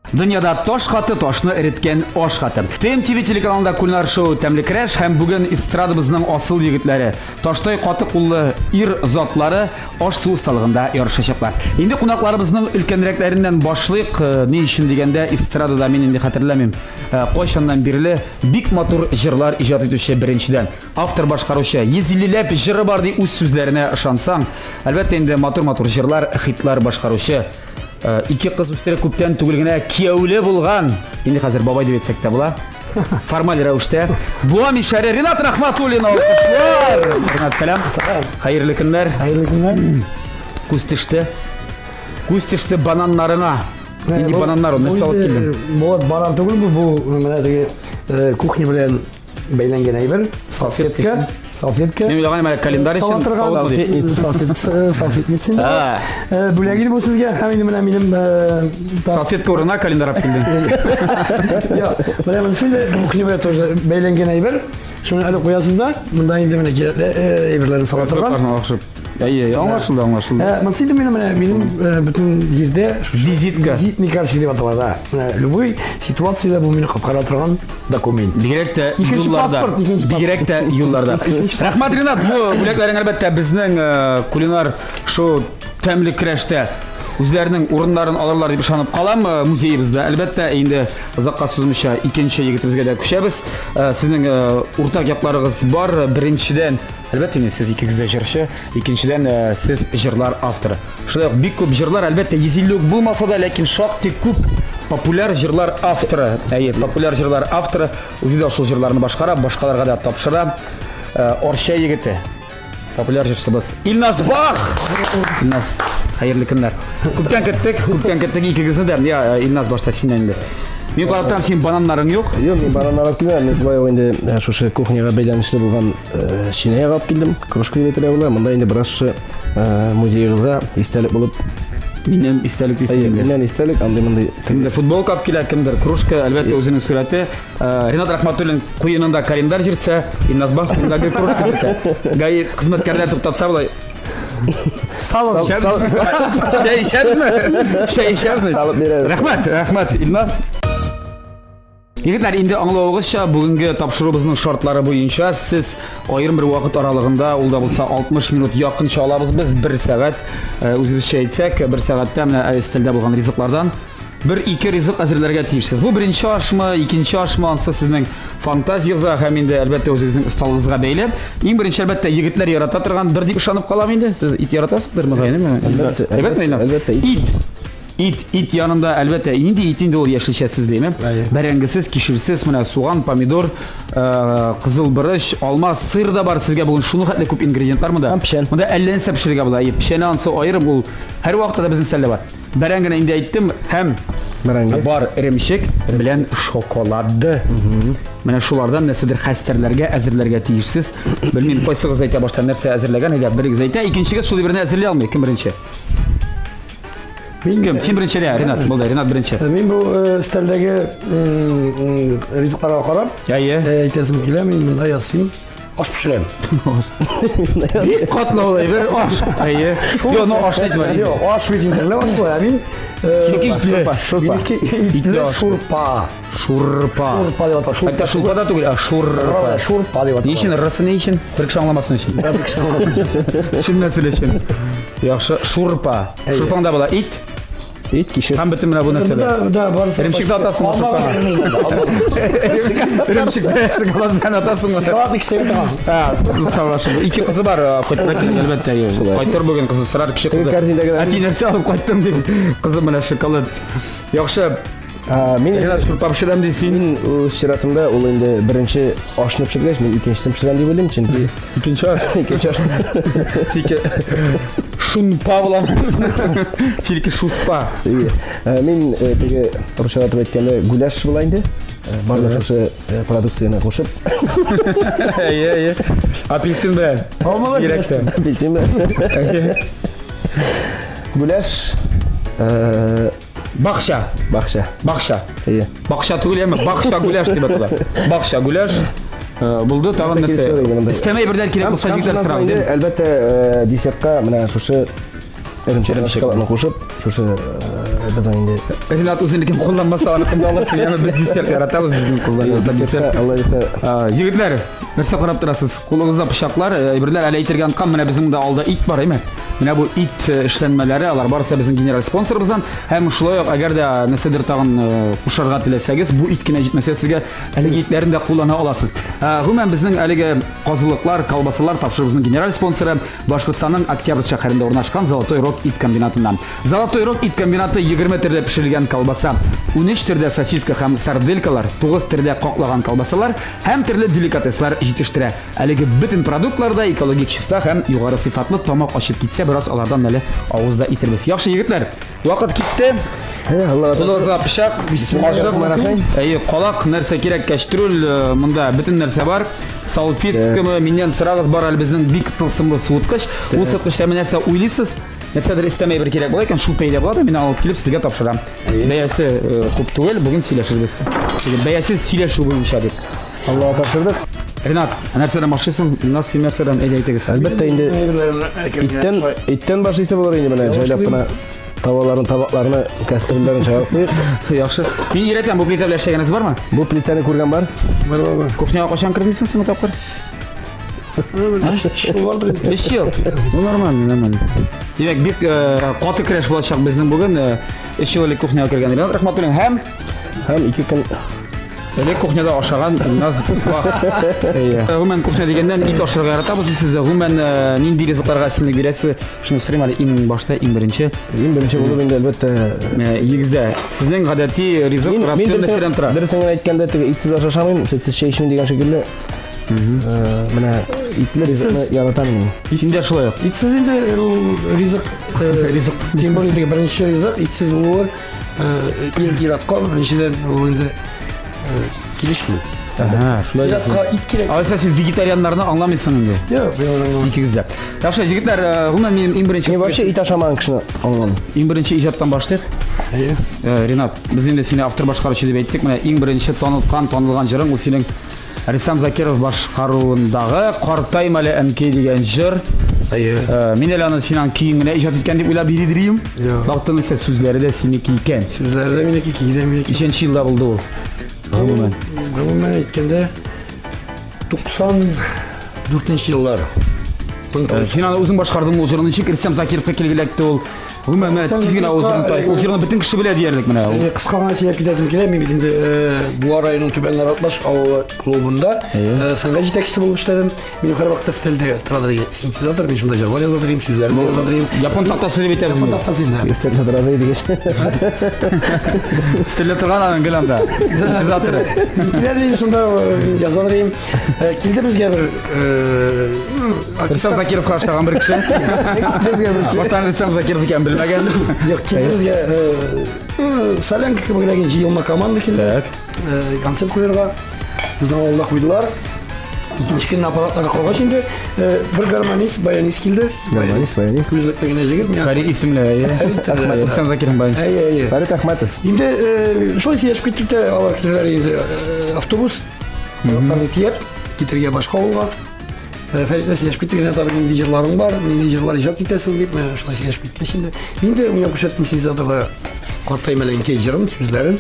Дөньяда таш каты ташны эреткән аш каты. ТМТВ телеканалында кулинар шоу Тәмле көрәш һәм бүген эстрадабызның асыл егетләре, таштай каты куллы ир затлары аш-су осталыгында ярышачаклар. Инде кунакларыбызның өлкәнрәкләреннән башлыйк. Ни өчен дигәндә, эстрадада мин инде хәтерләмим, кайчаннан бирле бик матур җырлар иҗат итүче беренчедән автор башкаручы 150 ләп җыры бар ди үз сүзләренә ышансаң, әлбәттә инде матур-матур җырлар, хитлар башкаручы. Ике кыз үстереп күптән түгел генә кияүле булган. Инде хәзер бабай дип әйтсәк тә була. Формаль рәвештә. Буа мишәре Ринат Рахматуллин алкышлар. Ринат, сәлам. Хәерле көннәр. Хәерле көннәр. Күз төште. Күз төште бананнарыңа. Нинди бананнар ул? Нәрсә алып килдең? Бу банан түгел бу, бу менә теге кухня белән бәйләнгән әйбер. Салфетка. Салфетка. Мин уйлаган әле календарь өчен салфетница. Бүләк инде бу сезгә. Һәм инде менә минем салфетка урынына календарь алып килдем. Юк, менә монысы инде кухня белән тоже бәйләнгән әйбер. Шуны әле куясыз да, монда инде менә кирәкле әйберләрне сала торган. Әйе, аңлашылды, аңлашылды. Монысы инде минем менә минем бөтен җирдә визитка. Визитный карточка дип атала, да. Менә любой ситуациядә бу мине коткара торган документ. Бигрәк тә юлларда. Бигрәк тә юлларда. Рәхмәт, Ринат, бу бүләкләрең әлбәттә безнең кулинар шоу тәмле көрәштә үзләренең урыннарын алырлар дип ышанып калам музеебызда. Әлбәттә, инде озакка сузмыйча икенче егетебезгә дә күчәбез. Сезнең уртак якларыгыз бар. Беренчедән, әлбәттә инде сез икегез дә җырчы, икенчедән, сез җырлар авторы. Шулай ук бик күп җырлар, әлбәттә, 150 үк булмаса да, ләкин шактый күп популяр җырлар авторы. Әйе, популяр җырлар авторы үзе дә шул җырларны башкара, башкаларга да тапшыра. Арча егете, популяр җырчыбыз Илназ Бах! Илназ, хәерле көннәр. Күптән көттек, күптән көттек икегезне дә. Я, Илназ, башта синнән инде. Мин карап торам, синең бананнарың юк. Юк, мин бананнар алып килмәдем. Мин шулай ук инде шушы кухняга бәйләнешле булган чынаяк алып килдем. Кружка дип әйтергә була. Монда инде бераз шушы музеегызга истәлек булып. Миннән истәлек дисең инде. Миннән истәлек, андый мондый. Кемдер футболка алып килә, кемдер кружка, әлбәттә, үзенең сурәте. Ринат Рахматуллин куенында календарь җиртсә, Илназ Бах куенында гел кружка җиртә. ГАИ хезмәткәрләр туктатса болай. Салып. Чәй эчәбезме? Чәй эчәбезме? Салып бирәбез. Рәхмәт, рәхмәт, Илназ. Егетләр, инде аңлавыгызча, бүгенге тапшыруыбызның шартлары буенча сез аерым бер вакыт аралыгында, ул да булса 60 минут якынча алабыз без, бер сәгать, үзебезчә әйтсәк, бер сәгатьтә менә өстәлдә булган ризыклардан бер-ике ризык әзерләргә тиешсез. Бу беренче ашмы, икенче ашмы, ансы сезнең фантазиягезгә һәм инде, әлбәттә, үзегезнең осталыгызга бәйле. Иң беренче, әлбәттә, егетләр ярата торгандыр дип ышанып калам инде. Сез ит яратасыздыр, мөгаен, әйеме? Әйбәтме, Илназ? Әлбәттә, ит. Ит, ит янында, әлбәттә, нинди ит инде ул яшелчәсез димме? Бәрәңгесез, кишерсез, менә суган, помидор, кызыл борыч, алма, сыр да бар. Сезгә бүген шуны хәтле күп ингредиентлар монда. Һәм печән. Монда әллә нәрсә пешерергә була. Әйе, печәне ансы аерым, ул һәрвакытта да безнең өстәлдә бар. Бәрәңгене инде әйттем, һәм бәрәңге бар эремчек белән шоколад. Менә шулардан нәрсәдер хәстәрләргә, әзерләргә тиешсез. Белмим, кайсыгыз әйтә башта нәрсә әзерләгән, әйдә, берегез әйтә, икенчегез шул берне әзерли алмый. Кем беренче? Мин кем? Син беренче, Ринат, булды, Ринат беренче. Мин бу өстәлдәге ризыкларга карап, әйе, әйтәсем килә, мин монда ясыйм. Аш пешерәм. Бик катлаулы әйбер, аш. Әйе. Юк, ну аш әйтмә. Юк, аш бит инде, аш була. Ә мин Итле шурпа. Итле шурпа. Шурпа. Шурпа дип атала. Хәтта шурпа да түгел, ә шурпа. Шурпа дип атала. Ни өчен? Рысы ни өчен? Бер кеше аңламасын өчен. Төшенмәсен өчен. Яхшы, шурпа. Шурпаңда була ит. Ит, кишер. Һәм бөтен менә бу нәрсәләр. Да, да, барысы. Эремчек тә атасыңмы шурпага? Эремчек тә шоколад белән атасыңмы? Шоколад икесе торган. Һа, саулашып. Ике кызы бар, кайтып килгән, әлбәттә. Кайтыр бүген кызы, сорар кеше кызы. Әти нәрсә алып кайттың дип. Кызы менә шоколад. Яхшы. Мин Ринат шурпа пешерәм ди син. Мин үз чиратымда ул инде беренче ашны пешергәч, мин икенчесен пешерәм дип уйлыйм, чөнки икенче аш, икенче аш. Тике шунпа була. Тилке шуспа. Мин теге русчалатып әйткәндә гуляш була инде. Барлык шушы продукцияне кушып. Әйе, әйе. Апельсин белән. Бигрәк тә. Апельсин белән. Гуляш. Бакча. Бакча. Бакча. Әйе. Бакча түгел, әмма бакча гуляш дип атала. Бакча гуляш. Булды, тагын нәрсә? Өстәмә әйберләр кирәк булса, җегетләр сорагыз. Әлбәттә, десертка менә шушы Эремчек шоколадны кушып, шушы безнең инде Ринат үзенекен кулланмаса, аны кемгә алырсың? Яме без десерт яратабыз, безнең кызлар ярата десерт. Алла бирсә. Егетләр, нәрсә карап торасыз? Кулыгызда пычаклар, әйберләр әле әйтергә оныткан, менә безнең дә алда ит бар, әйме? Менә бу ит эшләнмәләре, алар барысы безнең генераль спонсорыбыздан. Һәм шулай ук, әгәр дә нәрсәдер тагын кушарга теләсәгез, бу ит кенә җитмәсә сезгә, әлеге итләрен дә куллана аласыз. Гомумән, безнең әлеге казылыклар, колбасалар тапшыруыбызның генераль спонсоры Башкортстанның Октябрьск шәһәрендә урнашкан Золотой Рог ит комбинатыннан. Золотой Рог ит комбинаты 20 төрле пешерелгән колбаса, 13 төрдә сосиска һәм сарделькалар, 9 төрдә каклаган колбасалар һәм төрле деликатеслар җитештерә. Әлеге бөтен продуктлар да экологик чиста һәм югары сыйфатлы, тамак ачып китсә, бераз алардан әле авызда итәрбез. Яхшы, егетләр, вакыт китте. Кулыгызга пычак, кашык, әйе, калак, нәрсә кирәк, кәчтрүл, монда бөтен нәрсә бар. Салфеткамы, миннән сорагыз, бар әле безнең бик тылсымлы суыткыч. Ул суыткычта менә нәрсә уйлыйсыз? Нәрсәдер өстәмә әйбер кирәк була икән, шул пәйда була да, мин алып килеп сезгә тапшырам. Бәясе күп түгел, бүген сөйләшербез. Бәясе сөйләшү буенча дип. Аллаһка тапшырдык. Ринат, нәрсәдән башлыйсың? Илназ, син нәрсәдән? Әйдә әйтегез. Әлбәттә инде иттән башлыйсы булыр инде менә җайлап кына таваларын, табакларны, кәстрүлләрен чыгарып куйык. Яхшы. Мин өйрәтәм, бу плитә белән эшләгәнегез бармы? Бу плитәне күргән бар. Бар, бар, бар. Кухняга кайчан кердең соңгы тапкыр? Шул бардыр инде. 3 ел. Ну, нормально, нормально. Димәк, бик каты көрәш булачак безнең бүген. 3 ел элек кухняга кергән Ринат Рахматуллин һәм 2 көн элек кухняда ашаган Илназ Бах. Гомумән, кухня дигәннән ит ашарга яратабыз сез. Гомумән, нинди ризыкларга өстенлек бирәсез? Шуны сорыйм әле иң башта, иң беренче. Иң беренче булып инде, әлбәттә. Нигездә сезнең гадәти ризык рацион нәрсәдән тора? Дөресен генә әйткәндә, теге итсез аш ашамыйм, сөтсез чәй эчмим дигән шикелле. Менә итле ризыкны яратам мин. Син дә шулай ук. Итсез инде ул ризык, ризык. Тем более теге беренче ризык итсез булуы ир-атка беренчедән ул инде килешми. Ага, шулай. Ир-атка ит кирәк. Алайса син вегетарианнарны аңламыйсың инде. Юк, мин аны аңламыйм. Икегез дә. Яхшы, егетләр, гомумән минем иң беренче Мин вообще ит ашамаган кешене аңламыйм. Иң беренче иҗаттан башлыйк. Әйе. Ринат, без инде сине автор башкаручы дип әйттек. Менә иң беренче танылган, танылган җырың ул синең Рөстәм Закиров башкаруындагы Картайм әле әнкәй дигән җыр. Әйе. Мин әле аны синең көең генә иҗат иткән дип уйлап йөридем. Бактым исә сүзләре дә синеке икән. Сүзләре дә минеке, көе дә минеке. Ничәнче елда булды ул? Гомумән. Гомумән әйткәндә 94 еллар. Син аны үзең башкардың ул җырны, ничек Рөстәм Закировка килеп эләкте ул? Гомумән, менә тиз генә ул җырны тайып, ул җырны бөтен кеше белә диярлек менә. Кыска гына сөйләп китәсем килә, мин бит инде Буа районының Түбән Наратбаш авылы клубында сәнгать җитәкчесе булып эшләдем. Минем һәрвакытта өстәлдә торадыр синтезатор, мин шунда җырлар яза торыйм, сүзләрне яза торыйм. Япон тактасы дип әйтәбез. Япон тактасы инде. Өстәлдә тора дигәч. Өстәлдә торган аның гел анда. Синтезаторы. Килә инде шунда яза торыйм. Килде безгә бер Рөстәм Закировка ашаган бер кеше. Безгә бер кеше. Баштан Рөстәм Закиров икән белмәгән. Юк, килде безгә Солянка кебек җыелма команда килде. Концерт куярга. Безнең авылда куйдылар. Икенче көнне аппаратлар калгач инде бер гармонист, баянист килде. Баянист, баянист. Күзлекле генә җегет. Фәрит исемле, әйе. Әхмәтов. Рөстәм Закиров баянист. Әйе, әйе. Фәрит Әхмәтов. Инде шулай сөйләшеп киттек тә, алар китәләр инде автобус. Аппаратларны төяп китергә башка авылга. Фәрит белән сөйләшеп киттек, Ринат абый, нинди җырларың бар, нинди җырлар иҗат итәсең дип, менә шулай сөйләшеп киткәч инде. Мин дә уйнап күрсәттем синтезаторда Картайм әле әнкәй җырын, сүзләрен.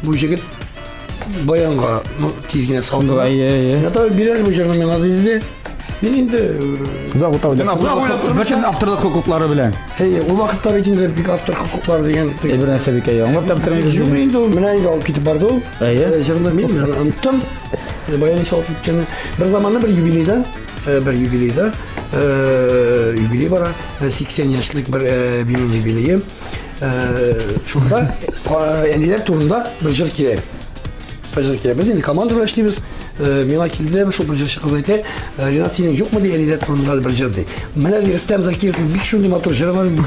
Бу җегет баянга, ну, тиз генә салды. Әйе, әйе. Ринат абый, бир әле бу җырны миңа диде. Мин инде Озак утырып Бөтен авторлык хокуклары белән. Әйе, ул вакытта бит инде бик автор хокуклары дигән бер нәрсә бик әйе. Аңлап та бетермибез. Юк инде ул менә инде алып китеп барды ул. Әйе. Җырны мин оныттым. Баянист алып киткәнне. Бер заманны бер юбилейда, юбилей бара, 80 яшьлек бер бинең юбилее. Шунда әниләр турында бер җыр кирәк. Бер җыр кирәк. Без инде команда белән эшлибез. Миңа килде, шул бер җырчы кыз әйтә, Ринат, синең юкмы ди әниләр турында бер җыр ди. Менә ди Рөстәм Закировның бик шундый матур җыры бар инде.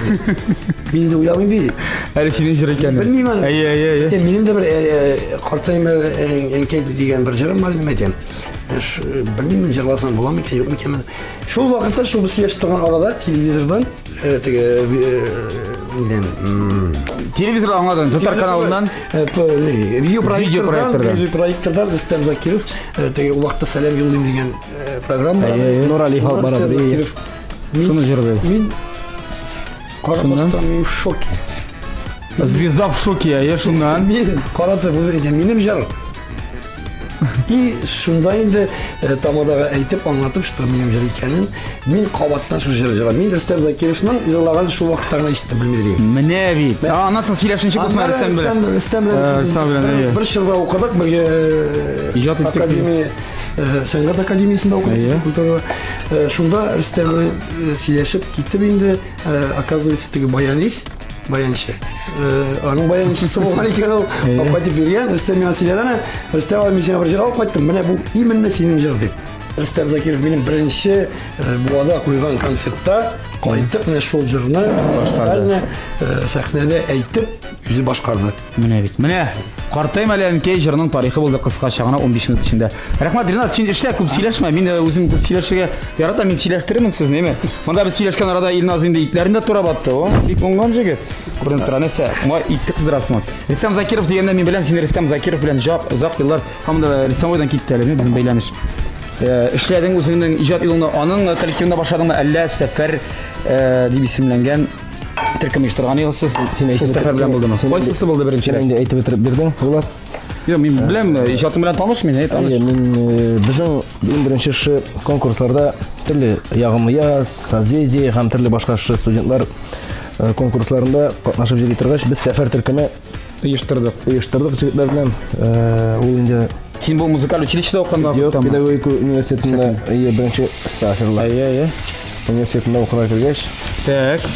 Мин инде уйламыйм бит. Әле синең җыр икән. Белмим аны. Әйе, әйе, әйе. Минем дә бер Картайм әнкәй дигән бер җырым бар инде, әйтәм. Белмим, җырласам була микән, юк микән. Шул вакытта, шул без сөйләшеп торган арада телевизордан теге нидән телевизор аңладым, татар каналыннан видеопроектордан Рөстәм Закиров теге ул вакытта Сәлам юллыйм дигән программа. Нурали халык бара. Шуны җырлый. Мин Карап бастым, мин в шоке. Звезда в шоке, әйе, шуннан. Мин карады, бу минем җыр. И шунда инде тамадага әйтеп, аңлатып, что минем җыр икәнен, мин кабаттан шул җыр җырладым. Мин Рөстәм Закировның җырлаганын шул вакытта гына ишеттем, белмидем. Менә бит. Аннан соң сөйләшенче булсын Рөстәм белән. Рөстәм белән. Рөстәм белән, әйе. Бер чорда укыдык, бергә иҗат иттек. Академия, сәнгать академиясендә укыдык. Культура. Шунда Рөстәм белән сөйләшеп китеп инде, оказывается, теге баянист, баянчы. Аның баянчысы булган икән ул. Алып кайтып биргән. Рөстәм миңа сөйләгән, Рөстәм абый, мин сиңа бер җыр алып кайттым. Менә бу именно синең җыр дип. Рөстәм Закиров минем беренче Буада куйган концертта кайтып, менә шул җырны специально сәхнәдә әйтеп, үзе башкарды. Менә бит. Менә Картайм әле әнкәй җырының тарихы булды кыскача гына 15 минут эчендә. Рәхмәт, Ринат, син эштә күп сөйләшмә. Мин үзем күп сөйләшергә яратам, мин сөйләштерермен сезне, әйме? Монда без сөйләшкән арада Илназ инде итләрен дә турап атты. О, бик уңган җегет. Күренеп тора, нәрсә, моңа итте кыздырасың. Рөстәм Закиров дигәндә мин беләм, син Рөстәм Закиров белән җак озак еллар һәм дә Рөстәм кайдан китте әле, безнең бәйләнеш. Эшләдең үзеңнең иҗат юлыңны аның коллективында башладыңмы, әллә Сәфәр дип исемләнгән төркем оештырган идегез. Син әйтеп Сәфәр белән булдымы? Кайсысы булды беренче? Син инде әйтеп бетереп бирдең, Булат. Юк, мин беләм, иҗатым белән таныш мин, әй, таныш. Әйе, мин безнең иң беренче шушы конкурсларда төрле Ягымлы яз, Созвездие һәм төрле башка шушы студентлар конкурсларында катнашып йөри торгач, без Сәфәр төркеме оештырдык. Оештырдык җегетләр белән. Ул инде Син бу музыкаль училищеда укыган вакытта? Юк, педагогика университетында, әйе, беренче стажерлар. Әйе, әйе. Университетында укырга кергәч. Так.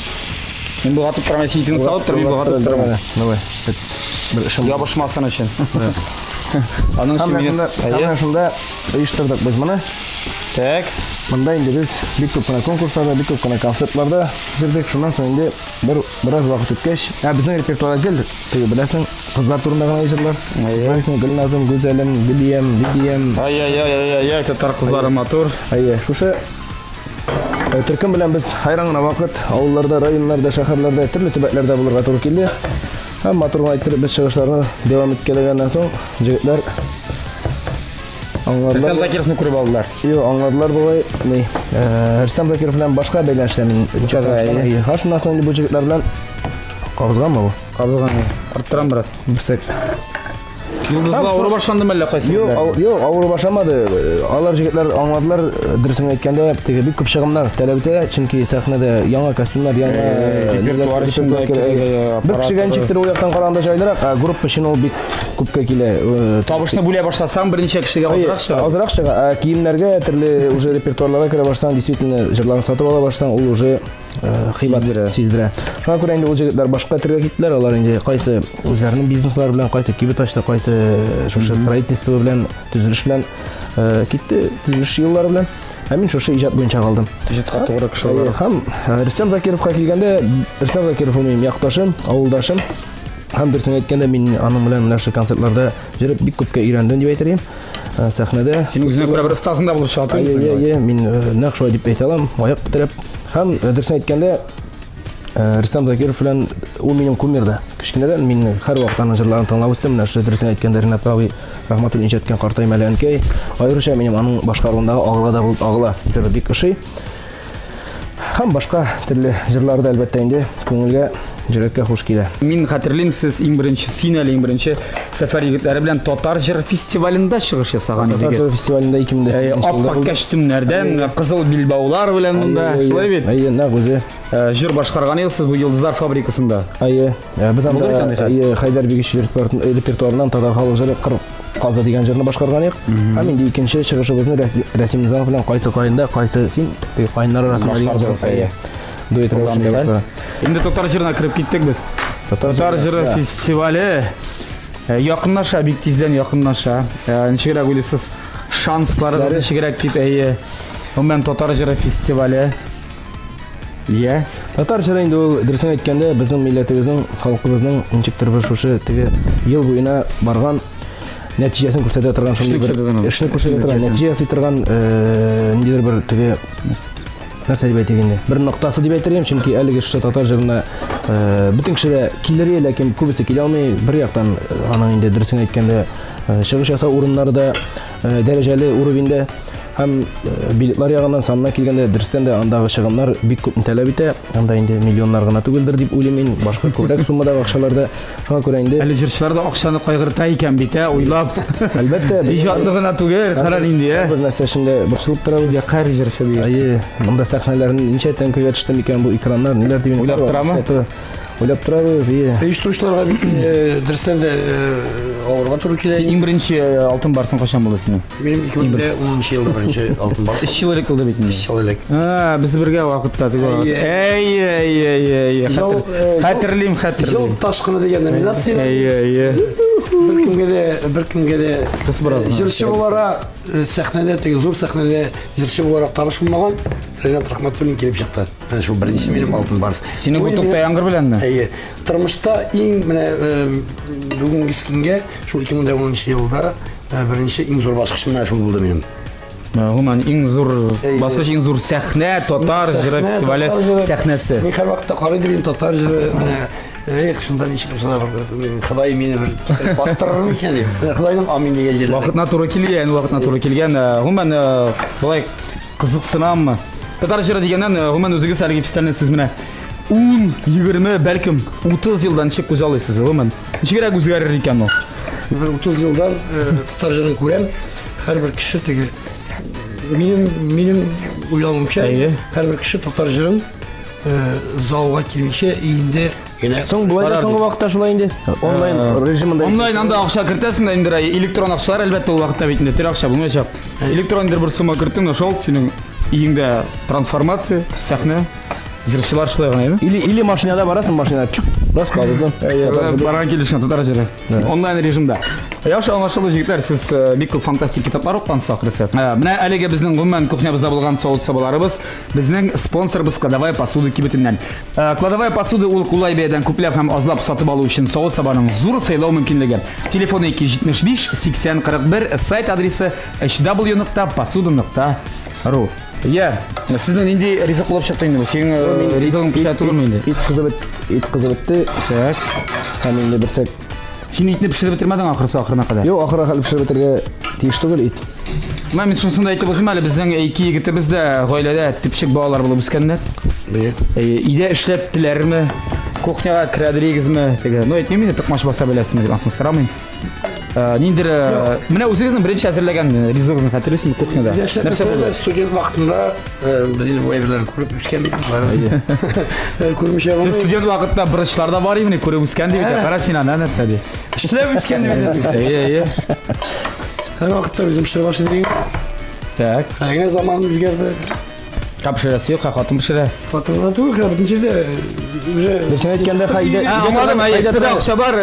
Мин болгатып торам, син итеңне салып тор, мин болгатып торам. Давай. Бер эшем. Ябышмасын өчен. Аның өчен мине Һәм шунда оештырдык без моны. Так. Монда инде без бик күп кенә конкурсларда, бик күп кенә концертларда җырдык. Шуннан соң инде бер бераз вакыт үткәч, ә безнең репертуарда гел теге беләсең, кызлар турында гына җырлар. Әйе. Гөлназым, Гүзәлем, Гөлиям, Лидиям. Ай-яй-яй-яй-яй, татар кызлары матур. Әйе, шушы төркем белән без хайран гына вакыт авылларда, районнарда, шәһәрләрдә, төрле төбәкләрдә булырга туры килде. Һәм матур гына иттереп без чыгышларны дәвам иткәләгәннән соң, җегетләр аңладылар. Рөстәм Закировны күреп алдылар. Юк, аңладылар бугай. Ни, Рөстәм Закиров белән башка бәйләнештә мин. Һәм шуннан соң инде бу җегетләр белән кабызганмы бу? Кабызган. Арттырам бераз. Берсәк. Йолдызлы авыру башланды мәллә кайсы? Юк, юк, авыру башламады. Алар җегетләр аңладылар, дөресен әйткәндә, теге бик күп чыгымнар таләп итә, чөнки сәхнәдә яңа костюмнар, яңа репертуар өчен бер кешегә ничектер ул яктан караганда җайлырак, ә группа өчен ул бик күпкә килә. Табышны бүлә башласаң, берничә кешегә азрак чыга. Азрак чыга. Ә киемнәргә, төрле уже репертуарларга керә башласаң, действительно җырларны сатып ала башласаң, ул уже кыйбат сиздерә. Шуңа күрә инде ул җегетләр башка төргә киттеләр. Алар инде кайсы үзләренең бизнеслары белән, кайсы кибет ачты, кайсы шушы строительство белән, төзелеш белән китте, төзелеш юллары белән. Ә мин шушы иҗат буенча калдым. Иҗатка тугры кеше буларак. Һәм Рөстәм Закировка килгәндә, Рөстәм Закиров ул минем якташым, авылдашым. Һәм дөресен әйткәндә, мин аның белән менә шушы концертларда җырып бик күпкә өйрәндем дип әйтер идем. Сәхнәдә. Син үзеңә күрә бер остазың да булып чыга түгелме? Әйе, әйе, мин нәкъ шулай дип әйтә алам, аяк терәп. Һәм дөресен әйткәндә, Рөстәм Закиров белән ул минем кумир да. Кечкенәдән мин һәрвакыт аның җырларын тыңлап үстем. Менә шушы дөресен әйткәндә, Ринат абый Рахматуллин иҗат иткән Картайм әле әнкәй. Аеруча минем аның башкаруындагы Агыла да булып агыла җыры бик ошый. Һәм башка төрле җырлары да әлбәттә инде күңелгә, йөрәккә хуш килә. Мин хәтерлим, сез иң беренче, син әле иң беренче Сәфәр егетләре белән татар җыр фестивалендә чыгыш ясаган идегез. Татар җыр фестивалендә 2008 елда. Аппак костюмнәрдән, кызыл билбаулар белән монда, шулай бит? Әйе, нәкъ үзе. Җыр башкарган идегез сез бу Йолдызлар фабрикасында. Әйе. Без анда Хәйдәр Бигеш репертуарыннан татар халык җыры Кыр казы дигән җырны башкарган идек. Һәм инде икенче чыгышыбызны Рәсим Низамов белән кайсы каенда, кайсы син, теге каеннар арасында дигән җыр. Дуэт рәвешендә башкара. Инде татар җырына кереп киттек без. Татар җыры фестивале якынлаша, бик тиздән якынлаша. Ничегрәк уйлыйсыз? Шансларыгыз ничегрәк дип, әйе. Гомумән татар җыры фестивале. Иә. Татар җыры инде ул, дөресен әйткәндә, безнең милләтебезнең, халкыбызның ничектер бер шушы теге ел буена барган нәтиҗәсен күрсәтә торган шундый бер эшне күрсәтә торган, нәтиҗә ясый торган ниндидер бер теге нәрсә дип әйтик инде, бер ноктасы дип әйтер идем, чөнки әлеге шушы татар җырына бөтен кеше дә килер, ләкин күбесе килә алмый. Бер яктан аның инде дөресен әйткәндә чыгыш ясау урыннары да дәрәҗәле уровеньдә. Һәм билетлар ягыннан санына килгәндә, дөрестән дә андагы чыгымнар бик күп таләп итә. Анда инде миллионнар гына түгелдер дип уйлыйм мин, башка күбрәк суммадагы акчалар да. Шуңа күрә инде Әле җырчылар да акчаны кайгырта икән бит, ә, уйлап. Әлбәттә, иҗатлы гына түгел, кара инде, ә. Бер нәрсә өчен дә борчылып торабыз. Якар җырчы дигән. Әйе, монда сәхнәләрне ничә тәңкәгә төште микән бу экраннар, ниләр дип Уйлап торамы? Уйлап торабыз, әйе. Оештыручыларга бик дөрестән дә авырга туры килә. Иң беренче алтын барсың кайчан булды синең? Минем 2010 елда беренче алтын барс. 3 ел элек булды бит инде. 3 ел элек. А, без бергә вакытта түгел. Әй, әй, әй, әй. Хәтерлим, хәтерлим. Җыл ташкыны дигән номинация. Әй, әй. Бер кемгә дә җырчы буларак сәхнәдә, теге зур сәхнәдә җырчы буларак таныш булмаган Ринат Рахматуллин килеп чыкты. Менә шул беренче минем алтын барс. Синең бу тукта яңгыр беләнме? Әйе. Тормышта иң менә бүгенге көнгә шул 2010 елда беренче иң зур баскыч менә шул булды минем. Гомумән иң зур баскыч, иң зур сәхнә, татар җыры фестивале сәхнәсе. Мин һәрвакытта карый идем татар җыры, менә эх, шунда ничек булса да бер Ходай мине бер бастырыр микән дип. Ходайның амин дигән җире. Вакытына туры килгән, вакытына туры килгән. Гомумән, болай кызыксынаммы? Татар җыры дигәннән, гомумән үзегез әлеге фестивальне сез менә 10, 20, бәлкем 30 елдан ничек күз алыйсыз, гомумән? Ничегрәк үзгәрер икән ул? Бер 30 елдан татар җырын күрәм, һәрбер кеше теге минем уйлавымча, һәрбер кеше татар җырын залга килмичә өендә генә. Соң болай да соңгы вакытта шулай инде. Онлайн режимында. Онлайн анда акча кертәсең дә инде, электрон акчалар әлбәттә ул вакытта бит инде тере акча булмаячак. Электрон бер сумма керттең дә шул синең өеңдә трансформация, сәхнә, җырчылар шулай гына, әйеме? Или машинада барасың, машинада чук, раз кабыздың. Барган килешен татар җыры. Онлайн режимда. Яхшы аңлашылды, җегетләр, сез бик күп фантастик китаплар укыгансыз ахрысы. Менә әлеге безнең гомумән кухнябызда булган савыт-сабаларыбыз безнең спонсорыбыз Кладовая посуда кибетеннән. Кладовая посуда ул кулай бәядән күпләп һәм азлап сатып алу өчен савыт-сабаның зур сайлау мөмкинлеге. Телефоны 275 80 41, сайт адресы hw.посуда.ru. Я, сезнең нинди ризык булып чыкты инде бу? Синең ризыгың пешә түгелме инде? Ит кызып бетте. Так. Һәм инде берсәк. Син итне пешереп бетермәдең ахрысы ахырына кадәр. Юк, ахырына кадәр пешереп бетерергә тиеш түгел ит. Менә мин шунысын да әйтеп узыйм әле, безнең ике егетебез дә гаиләдә төпчек балалар булып үскәннәр. Өйдә эшләттеләрме? Кухняга керәдерегезме? Теге, ну әйтмим инде, токмач баса беләсезме дип, анысын сорамыйм. Ниндер, менә үзегезнең беренче әзерләгән ризыгыгызны хәтерлисезме кухняда? Нәрсә булды? Студент вакытында без инде бу әйберләрне күреп үскән бит. Күрмичә булмый. Сез студент вакытында брычларда бар идеме, күреп үскән дип әйтә. Кара син ана нәрсә ди. Эшләп үскән дип әйтәсең. Әйе, әйе. Һәр вакытта үзем пешерә башлыйм. Так. Әгәр заман үзгәрде. Пешерәсе юк, хатын пешерә. Хатын гына түгел, хәзер бөтен җирдә уже Дөресен әйткәндә, хәйдә. Аңладым, әйе, акча бар,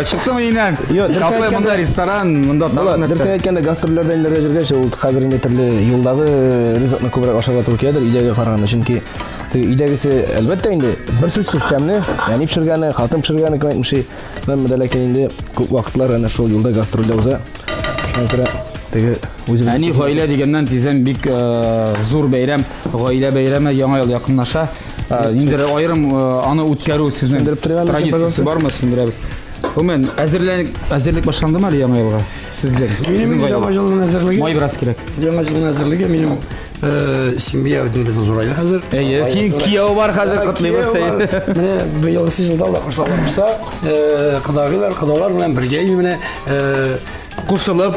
чыктым өеннән. Кафе, монда ресторан, монда тагын нәрсә. Дөресен әйткәндә, гастрольләрдә инде йөргәч, ул хәзер инде төрле юлдагы ризыкны күбрәк ашарга туры киләдер өйдәге караганда, чөнки өйдәгесе, әлбәттә инде, бер сүзсез тәмле, әни пешергәне, хатын пешергәне, кем әйтмешли, әмма ләкин инде күп вакытлар әнә шул юлда гастрольдә уза. Шуңа күрә теге үзебез Әни гаилә дигәннән тиздән бик зур бәйрәм, гаилә бәйрәме, Яңа ел якынлаша. Ниндидер аерым аны үткәрү сезнең традициясе бармы? Сүндерәбез. Гомумән, әзерлек башландымы әле Яңа елга? Сезнең? Минем Яңа елның әзерлеге. Май бераз кирәк. Яңа елның әзерлеге минем семья безнең зурайды хәзер. Әйе, син кияү бар хәзер, котлыйбыз. Менә быелгысы елда Алла кушса, Алла кушса, кодагыйлар, кодалар белән бергә менә кушылып,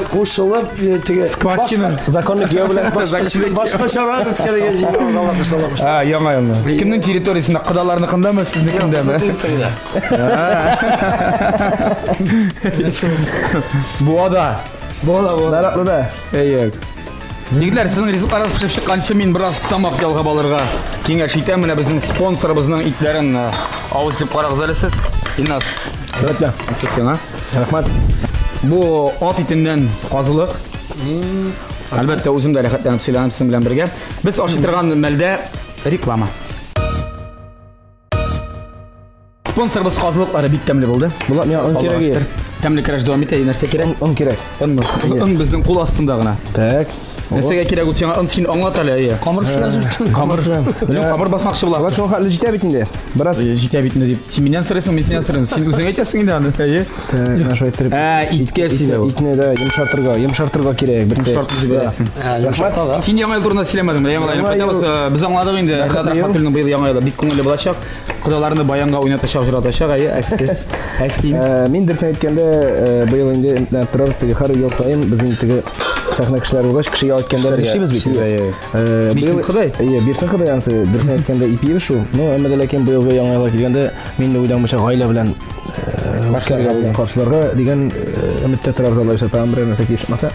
теге скважина законный кияү белән башка чара үткәрергә җыенабыз, Алла кушса, Алла кушса. Яңа елны. Кемнең территориясендә? Кодаларныкындамы, сезнекендәме? Буада. Буада, буада. Наратлыда. Әйе. Егетләр, сезнең ризыкларыгыз пешеп чыкканчы мин бераз тамак ялгап алырга киңәш итәм. Менә безнең спонсорыбызның итләрен авыз итеп карагыз әле сез. Илназ. Рәхмәт. Рәхмәт. Бу ат итеннән казылык. Әлбәттә, үзем дә рәхәтләнеп сөйләнеп сезнең белән бергә. Без ашый торган мәлдә реклама. Спонсорыбыз казылыклары бик тәмле булды. Булат, миңа он кирәк. Тәмле көрәш дәвам итә, нәрсә кирәк? Он кирәк. Онмы? Он безнең кул астында гына. Так. Нәрсәгә кирәк ул сиңа? Он син аңлат әле, әйе. Камыр пешерәсең. Камыр. Беләм, камыр басмакчы була. Алар шуңа хәтле җитә бит инде. Бераз Җитә бит инде дип. Син миннән сорыйсың, мин синнән сорыйм. Син үзең әйтәсең инде аны. Әйе. Так, менә шулай иттереп. Ә, иткә сибә ул. Итне дә йомшартырга, йомшартырга кирәк. Бер Йомшартып җибәрәсең. Йомшарта да. Син яңа ел турында сөйләмәдең, менә яңа ел кайтабыз. Без аңладык инде, Ринат Рахматуллинның быел яңа елы бик күңелле булачак. Кодаларны баянга уйнатачак, җырлатачак, әйе, әсти. Мин дөресен әйткәндә, быел инде өметләнеп торабыз, теге һәр ел саен безнең теге сәхнә кешеләре булгач, кеше ял иткәндә эшлибез бит. Бирсен Ходай. Әйе, бирсен Ходай анысы, дөресен әйткәндә ипиебез шул. Ну, әмма дә ләкин быелгы яңа елга килгәндә, мин дә уйланмыйча гаилә белән каршыларга дигән өметтә торабыз, Алла бирсә, тагын берәр нәрсә килеп чыкмаса.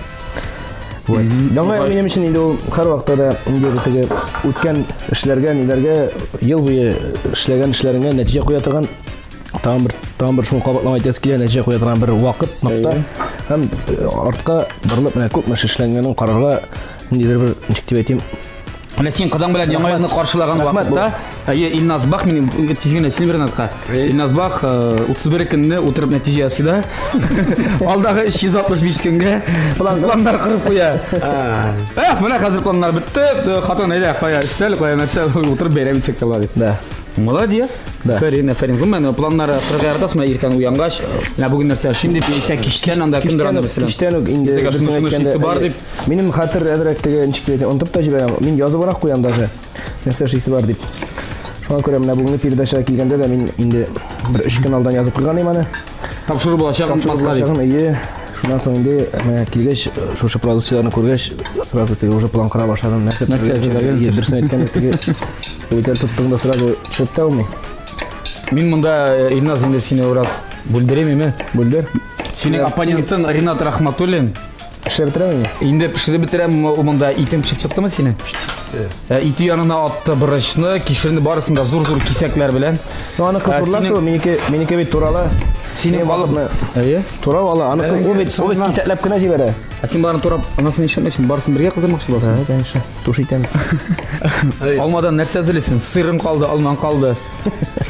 Вот. Яңа ел минем өчен инде ул һәрвакытта да инде теге үткән эшләргә, ниләргә ел буе эшләгән эшләреңә нәтиҗә куя торган тагын бер шуны кабатлап әйтәсе килә, нәтиҗә куя торган бер вакыт, нокта. Һәм артка борылып менә күпме эш эшләнгәнен карарга ниндидер бер, ничек дип әйтим, Менә син кадан белән яңа елны каршылаган вакытта, әйе, Илназ Бах, мин тиз генә сөйлим Ренатка. Илназ Бах 31 көнне утырып нәтиҗә ясый да, алдагы 365 көнгә планнар корып куя. Эх, менә хәзер планнар бетте. Хатын әйдә, кая өстәл, кая нәрсә, утырып бәйрәм итсәк тә була дип. Да. Молодец. Да. Афәрин, афәрин. Гомумән, планнар кырык яратасың, менә иртән уянгач, менә бүген нәрсә эшлим дип, яисә кичтән анда кемдер анда мәсәлән. Кичтән үк инде Иртәгә шуны дөресен шуны әйткәндә, эшлисе бар дип. Минем хәтер әзрәк теге ничек дип әйтәм, онытып та җибәрәм. Мин языбрак куям даже. Нәрсә эшлисе бар дип. Шуңа күрә менә бүгенге передачага килгәндә дә мин инде бер өч көн алдан язып куйган идем аны. Тапшыру булачак, онытмаска дип. Тапшыру булачагын, әйе. Шуннан соң инде менә килгәч, шушы продукцияләрне күргәч, сразу теге уже план кора башладым. Нәрсә Нәрсә әзерләгән? Әйе, дөресен әйткәндә теге үтәл тоттың да сразу төшеп тә алмый. Мин монда Илназ инде сине бераз бүлдерәм име? Бүлдер. Синең оппонентың Ринат Рахматуллин. Пешереп бетерәме? Инде пешереп бетерәм, ул монда итем пешеп чыктымы синең? Ите янына атты борычны, кишерне барысын да зур-зур кисәкләр белән. Ну, аныкы турла шул, минеке, минеке бит турала. Синең балыкны. Әйе. Турап ала, аныкы ул бит, ул бит кисәкләп кенә җибәрә. Ә син боларны турап, анасын нишләтмәкчесең? Барысын бергә кыздырмакчы буласың? Да, конечно. Туш итәм. Алмадан нәрсә әзерлисең? Сырың калды, алмаң калды.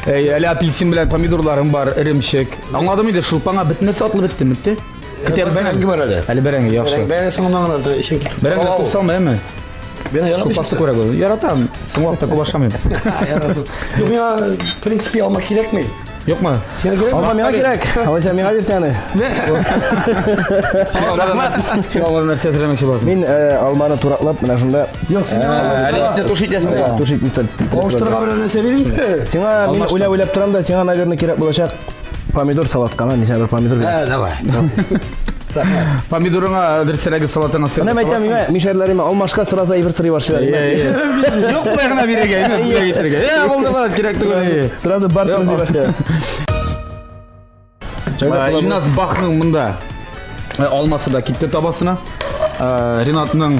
Әй, әле апельсин белән помидорларың бар, эремчек. Аңладым инде, шулпаңа бөтен нәрсә атылып бетте, бетте. Көтәбез. Бәрәңге бар әле. Әле бәрәңге, яхшы. Бәрәңге соңыннан гына да эчен китеп. Бәрәңге күп салма, әме? Бәрәңге яратмыйсың. Шулпасы күрә бу. Яратам. Соңгы вакытта күп ашамыйм. Яратам. Юк, миңа, в принципе, алма кирәкми. Юкмы? Сиңа кирәкме? Алма миңа кирәк. Алайса миңа бирсәң аны. Син алмадан нәрсә әзерләмәкче буласың? Мин алманы тураклап, менә шунда. Юк, син Әле итне туш итәсең. Туш итне. Авыштырырга берәр нәрсә бирим. Сиңа мин уйлап-уйлап торам да, сиңа, наверное, кирәк булачак помидор салатка, мин сиңа бер помидор бирәм. Ә, давай. Помидорыңа дөресрәге салатыңа сыр. Менә әйтәм, миңа мишәрләремә алмашка сразу әйбер сорый башлыйлар. Юк, болай гына бирергә, әйме, бүләк итәргә. Э, булды, булды, кирәк түгел. Сразу бар сорый башлыйлар. Илназ Бахның монда алмасы да китте табасына. Ринатның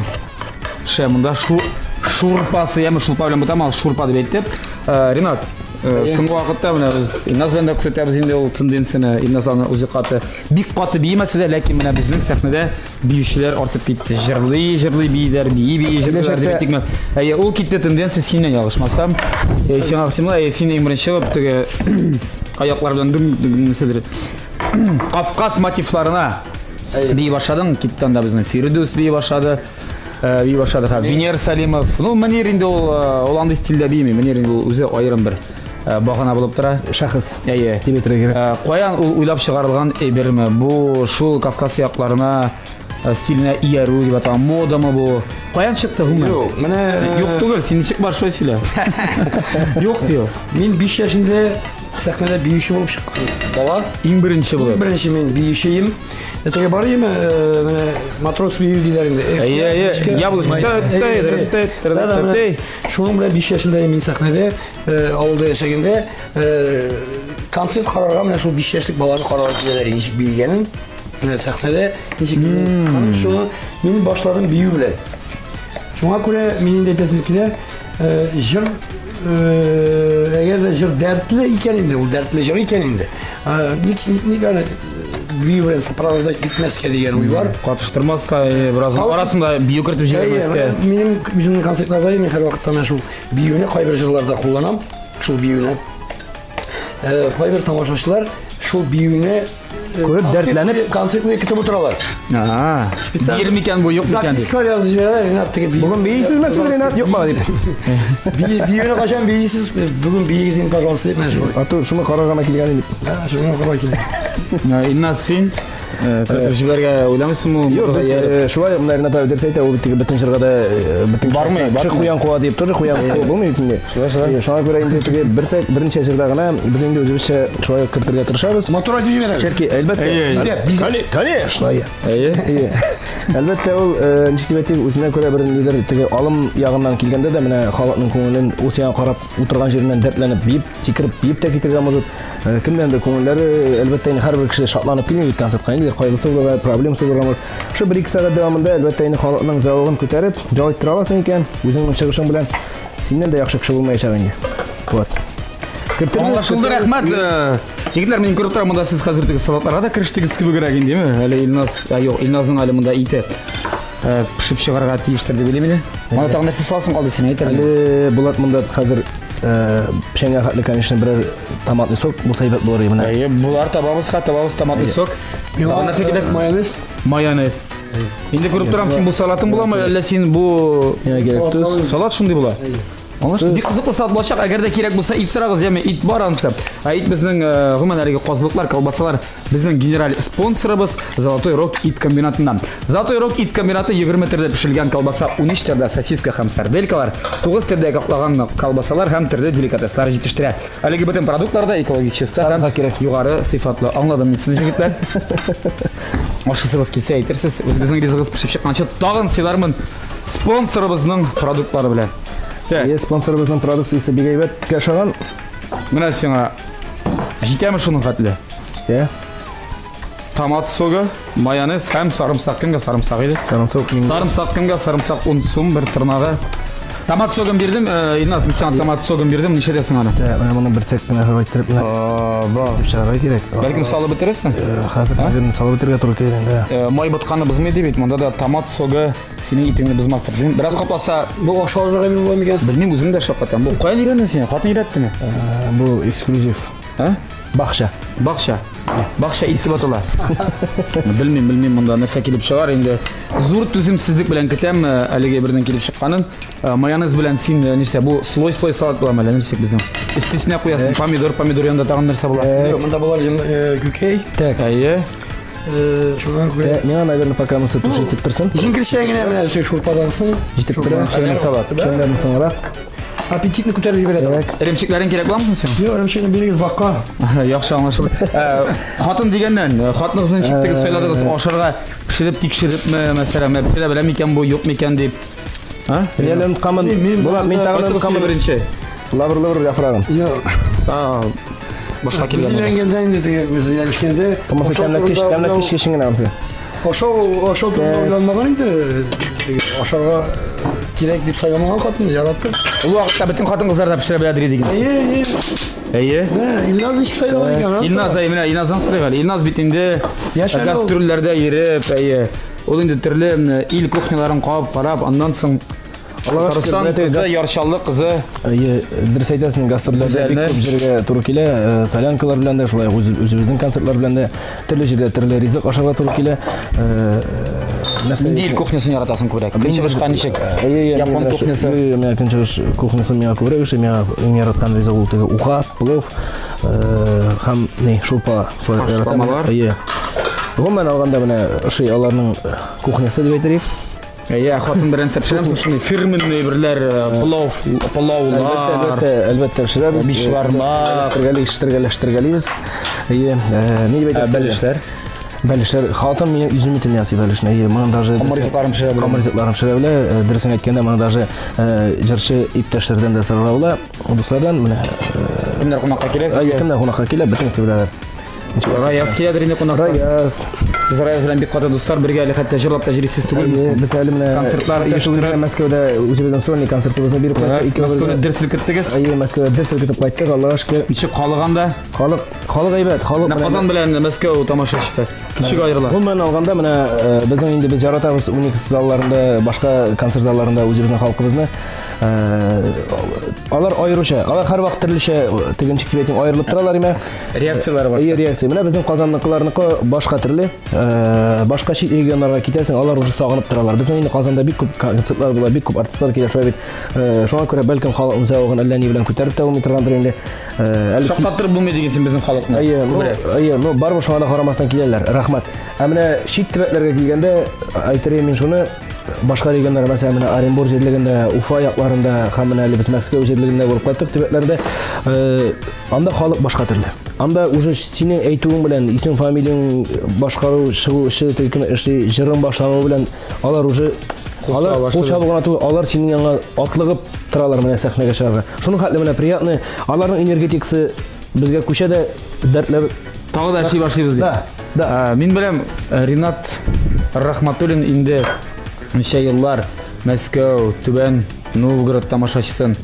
шә монда шурпасы, яме шулпа белән бутама, шурпа дип әйтеп. Ринат, соңгы вакытта менә без Илназ белән дә күзәтәбез инде ул тенденцияне. Илназ аны үзе каты, бик каты биемәсә дә, ләкин менә безнең сәхнәдә биючеләр артып китте. Җырлый, җырлый бииләр, бии, бии җырлыйлар дип әйтикме. Әйе, ул китте тенденция синнән ялгышмасам. Сиңа сиңа, син иң беренче булып теге аяклар белән дөм нәрсәдер. Кавказ мотивларына бии башладың, китте анда безнең Фирдүс бии башлады. Бии башлады һәм Венер Салимов. Ну, Мөнир инде ул андый стильдә бийми. Мөнир инде ул үзе аерым бер багана булып тора. Шәхес. Әйе. Дип әйтергә кирәк. Каян ул уйлап чыгарылган әйберме? Бу шул Кавказ якларына стиленә иярү дип атала, модамы бу? Каян чыкты гомумән? Юк, менә Юк түгел, син ничек бар шулай сөйлә. Юк ди ул. Мин 5 яшендә сәхнәдә биюче булып чыккан бала. Иң беренче булып. Иң беренче мин биючеем. Теге бар име, менә матрос бию диләр инде. Әйе, әйе, яблочко. Шуның белән 5 яшендә мин сәхнәдә, авылда яшәгәндә, концерт карарга менә шул 5 яшьлек баланы карарга киләләр, ничек биегәнен. Менә сәхнәдә ничек биегәнен. Шуны мин башладым бию белән. Шуңа күрә мин инде әйтәсем килә, җыр, әгәр дә җыр дәртле икән инде, ул дәртле җыр икән инде. Ник аны бию белән сопровождать итмәскә дигән уй бар. Катыштырмаска, бераз арасында бию кертеп җибәрмәскә. Минем үземнең концертларда мин һәрвакытта менә шул биюне кайбер җырларда кулланам, шул биюне. Кайбер тамашачылар шул биюне Күреп, дәртләнеп. Концертны көтеп утыралар. Специаль. Бир микән бу, юк микән дип. Запискалар язып җибәрәләр, Ренат теге бии. Бүген биисезме сез, Ренат, юкмы дип. Биюне кайчан биисез? Бүген биегез инде, пожалуйста, дип менә шулай. А то шуны карарга гына килгән идем. Шуны карарга килгән. Илназ, син кертеп җибәрергә уйламыйсыңмы? Юк, без шулай менә Ренат абый дөрес әйтә, ул бит теге бөтен җырга да бөтен Бармый, кеше куян куа дип тоже куян куа булмый бит инде. Шулай, шулай. Шуңа күрә инде теге берничә җырда гына без инде үзебезчә шулай ук кертергә тырышабыз. Матур айтып җибәрәбез. Чөнки, әлбәттә, Бизәп, бизәп. Конечно. Әйе. Әйе. Әлбәттә, ул ничек дип әйтик, үзенә күрә бер нидер теге алым ягыннан килгәндә дә менә халыкның күңелен ул сиңа карап утырган җиреннән дәртләнеп биеп, сикереп биеп тә китергә может. Кемнәндер күңелләре, әлбәттә, инде һәрбер кеше шатланып килми бит концертка, ниндидер кайгысы булырга, проблемасы булырга может. Шул 1-2 сәгать дәвамында, әлбәттә, инде халыкның зәвыгын күтәреп, ял иттерә аласың икән, үзеңнең чыгышың белән синнән дә яхшы кеше булмаячак инде. Вот. Аңлашылды, рәхмәт. Егетләр, мин күреп торам, монда сез хәзер теге салатларга да керештегез кебегрәк инде, димме? Әле Илназ, юк, Илназның әле монда ите пешеп чыгарга тиештер дип уйлыйм инде. Монда тагын нәрсә саласың калды син, әйт әле. Әле Булат монда хәзер пешәнгә хәтле, конечно, берәр томатный сок булса әйбәт булыр иде менә. Әйе, булар табабыз, ха, табабыз томатный сок. Тагын нәрсә кирәк? Майонез. Майонез. Инде күреп торам, син бу салатың буламы, әллә син бу Миңа кирәк тоз. Салат шундый була. Аңлашылды. Бик кызыклы салат булачак. Әгәр дә кирәк булса, ит сорагыз, яме ит бар анысы. Ә ит безнең гомумән әлеге казылыклар, колбасалар безнең генераль спонсорыбыз Золотой Рог ит комбинатыннан. Золотой Рог ит комбинаты 20 төрле пешелгән колбаса, 13 төрдә сосиска һәм сарделькалар, 9 төрдә каклаган колбасалар һәм төрле деликатеслар җитештерә. Әлеге бөтен продуктлар да экологик чиста һәм Сарымсак кирәк. югары сыйфатлы. Аңладым мин сезне, җегетләр. Ашыйсыгыз килсә әйтерсез. Үзегезнең ризыгыз пешеп чыкканчы тагын сыйлармын спонсорыбызның продуктлары белән. Так. Е, спонсорыбызның продукциясе бик әйбәт ошаган. Менә сиңа җитәме шуның хәтле? Җитә. Томат согы, майонез һәм сарымсак. Кемгә сарымсак иде? Сарымсак мин. Сарымсак кемгә? Сарымсак 10 сум бер тырнагы. Томат согын бирдем, Илназ, мин сиңа томат согын бирдем, ничәдәсең аны? Менә моны бер сәк кенә һәр иттереп менә. Ба. Итеп чыгарга кирәк. Бәлкем салып бетерерсең? Хәзер хәзер салып бетерергә туры килер инде. Май ботканы бозмый ди бит, монда да томат согы синең итеңне бозмастыр. Бераз капласа, Бу ашалырга мин була микән? Белмим, үзем дә шаккатам. Бу каян өйрәндең син? Хатын өйрәттеме? Бу эксклюзив. А? Бакча. Бакча. Бакча ит дип атала. Белмим, белмим, монда нәрсә килеп чыгар инде. Зур түземсезлек белән көтәм әлеге бернең килеп чыкканын. Майонез белән син нәрсә, бу слой-слой салат буламы әллә нәрсә безнең? Өстесенә куясың помидор, помидор янында тагын нәрсә була? Юк, монда булар күкәй. Так. Әйе. Шуңа күрә Миңа, наверное, пока монысы тушить итеп торсын. Җиңелчә генә менә шул шурпадан соң. Җитеп тора. Шурпадан салат. Печәннәрне соңрак. Аппетитны күтәреп җибәрә. Так. Эремчекләрең кирәк буламы соң сиңа? Юк, эремчекне бирегез бакка. Яхшы аңлашылды. Хатын дигәннән, хатыныгызны ничек тегез сайладыгыз? Ашарга пешереп тикшерепме, мәсәлән, менә пешерә белә микән бу, юк микән дип. А? Мин әле онытканмын. Була, мин тагын Кайсыгыз онытканмын. беренче? Лавр-лавр яфрагын. Юк. Башка Без килгән. өйләнгәндә инде теге, без өйләнешкәндә Томасы тәмләткеч, тәмләткеч кешен генә анысы. Ашау, ашау турында уйланмаган инде. Теге ашарга кирәк дип сайламаган хатын, яратып. Ул вакытта бөтен хатын-кызлар да пешерә беләдер иде. Әйе, әйе. Әйе. Илназ ничек сайлаган икән? Илназ, әй, менә Илназдан сорыйк әле. Илназ бит инде Яшь әле ул. гастрольләрдә йөреп, әйе. Ул инде төрле ил кухняларын кабып карап, аннан соң Татарстан кызы, Яр Чаллы кызы. Әйе, дөрес әйтәсең, гастрольләрдә бик Гүзәлне. күп җиргә туры килә. Солянкалар белән дә, шулай ук үзебезнең концертлар белән дә төрле җирдә төрле ризык ашарга туры килә. Нәрсә Нинди ил кухнясын яратасың күбрәк? Көнчыгышка ничек? Әйе, Япон кухнясы. Миңа көнчыгыш кухнясы миңа күбрәк ошый. Миңа иң яраткан ризык ул теге уха, плов, һәм ни, шурпа. Шулай яратам. Ашламалар. Әйе. Гомумән алганда менә ошый аларның кухнясы дип әйтер идек. Әйе, хатын белән пешерәмсең шундый фирменный берләр, плов, пылаулар. Әлбәттә, әлбәттә пешерәбез. Бишбармак. Штергәли, штергәләштергәлибез. Әйе, ни дип әйтәсез? Бәлешләр. Бәлешләр. Хатын минем изумительный ясый бәлешне. Әйе, моны даже Камыр ризыкларын пешерә белә. Камыр ризыкларын пешерә белә. Дөресен әйткәндә, моны даже җырчы иптәшләрдән дә сорарга була. Дуслардан менә Кемнәр кунакка килә? Әйе, кемнәр кунакка килә, бөтенесе беләләр. Раяз киләдер инде кунакка. Раяз. Сез Раяз белән бик каты дуслар, бергә әле хәтта җырлап та йөрисез түгелме? Әйе, без әле менә Концертлар күптән түгел оештырып. генә Мәскәүдә үзебезнең сольный концертыбызны биреп кайттык. Ике Мәскәүне бергә. дер селкеттегез. Әйе, Мәскәүдә дер селкетеп кайттык, Аллага шөкер. Ничек халык анда? Халык, халык әйбәт, халык Менә менә- Казан белән Мәскәү тамашачысы. Ничек аерыла? Гомумән алганда менә безнең инде без яратабыз Уникс залларында, башка концерт залларында үзебезнең халкыбызны. Алар аеруча, алар һәрвакыт төрлечә, теге ничек дип әйтим, аерылып торалар име? Реакцияләре башка. Әйе, реакция. Менә безнең Казанныкыларныкы башка төрле. Башка чит регионнарга китәсең, алар уже сагынып торалар. Безнең инде Казанда бик күп концертлар була, бик күп артистлар килә, шулай бит. Шуңа күрә бәлкем халыкның зәвыгын әллә ни белән күтәреп тә булмый торгандыр инде. Әле шаккаттырып булмый дигәнсең безнең халыкны. Әйе, ну, әйе, ну барыбер шуңа да карамастан киләләр. Рәхмәт. Ә менә чит төбәкләргә килгәндә, әйтер идем мин шуны, башка регионнар, мәсәлән, менә Оренбур җирлегендә, Уфа якларында һәм менә әле без Мәскәү җирлегендә булып кайттык төбәкләрдә, анда халык башка төрле. Анда уже синең әйтүең белән, исем фамилияң башкару, чыгу, эше, төркем эшли, җырың башлануы белән алар уже алар кул чабу гына түгел, алар синең янга атлыгып торалар менә сәхнәгә чыгарга. Шуның хәтле менә приятный, аларның энергетикасы безгә күчә дә дәртләр Тагы да эшли башлыйбыз дип. Да, да. Мин беләм, Ринат Рахматуллин инде ничә еллар Мәскәү, Түбән Новгород тамашачысын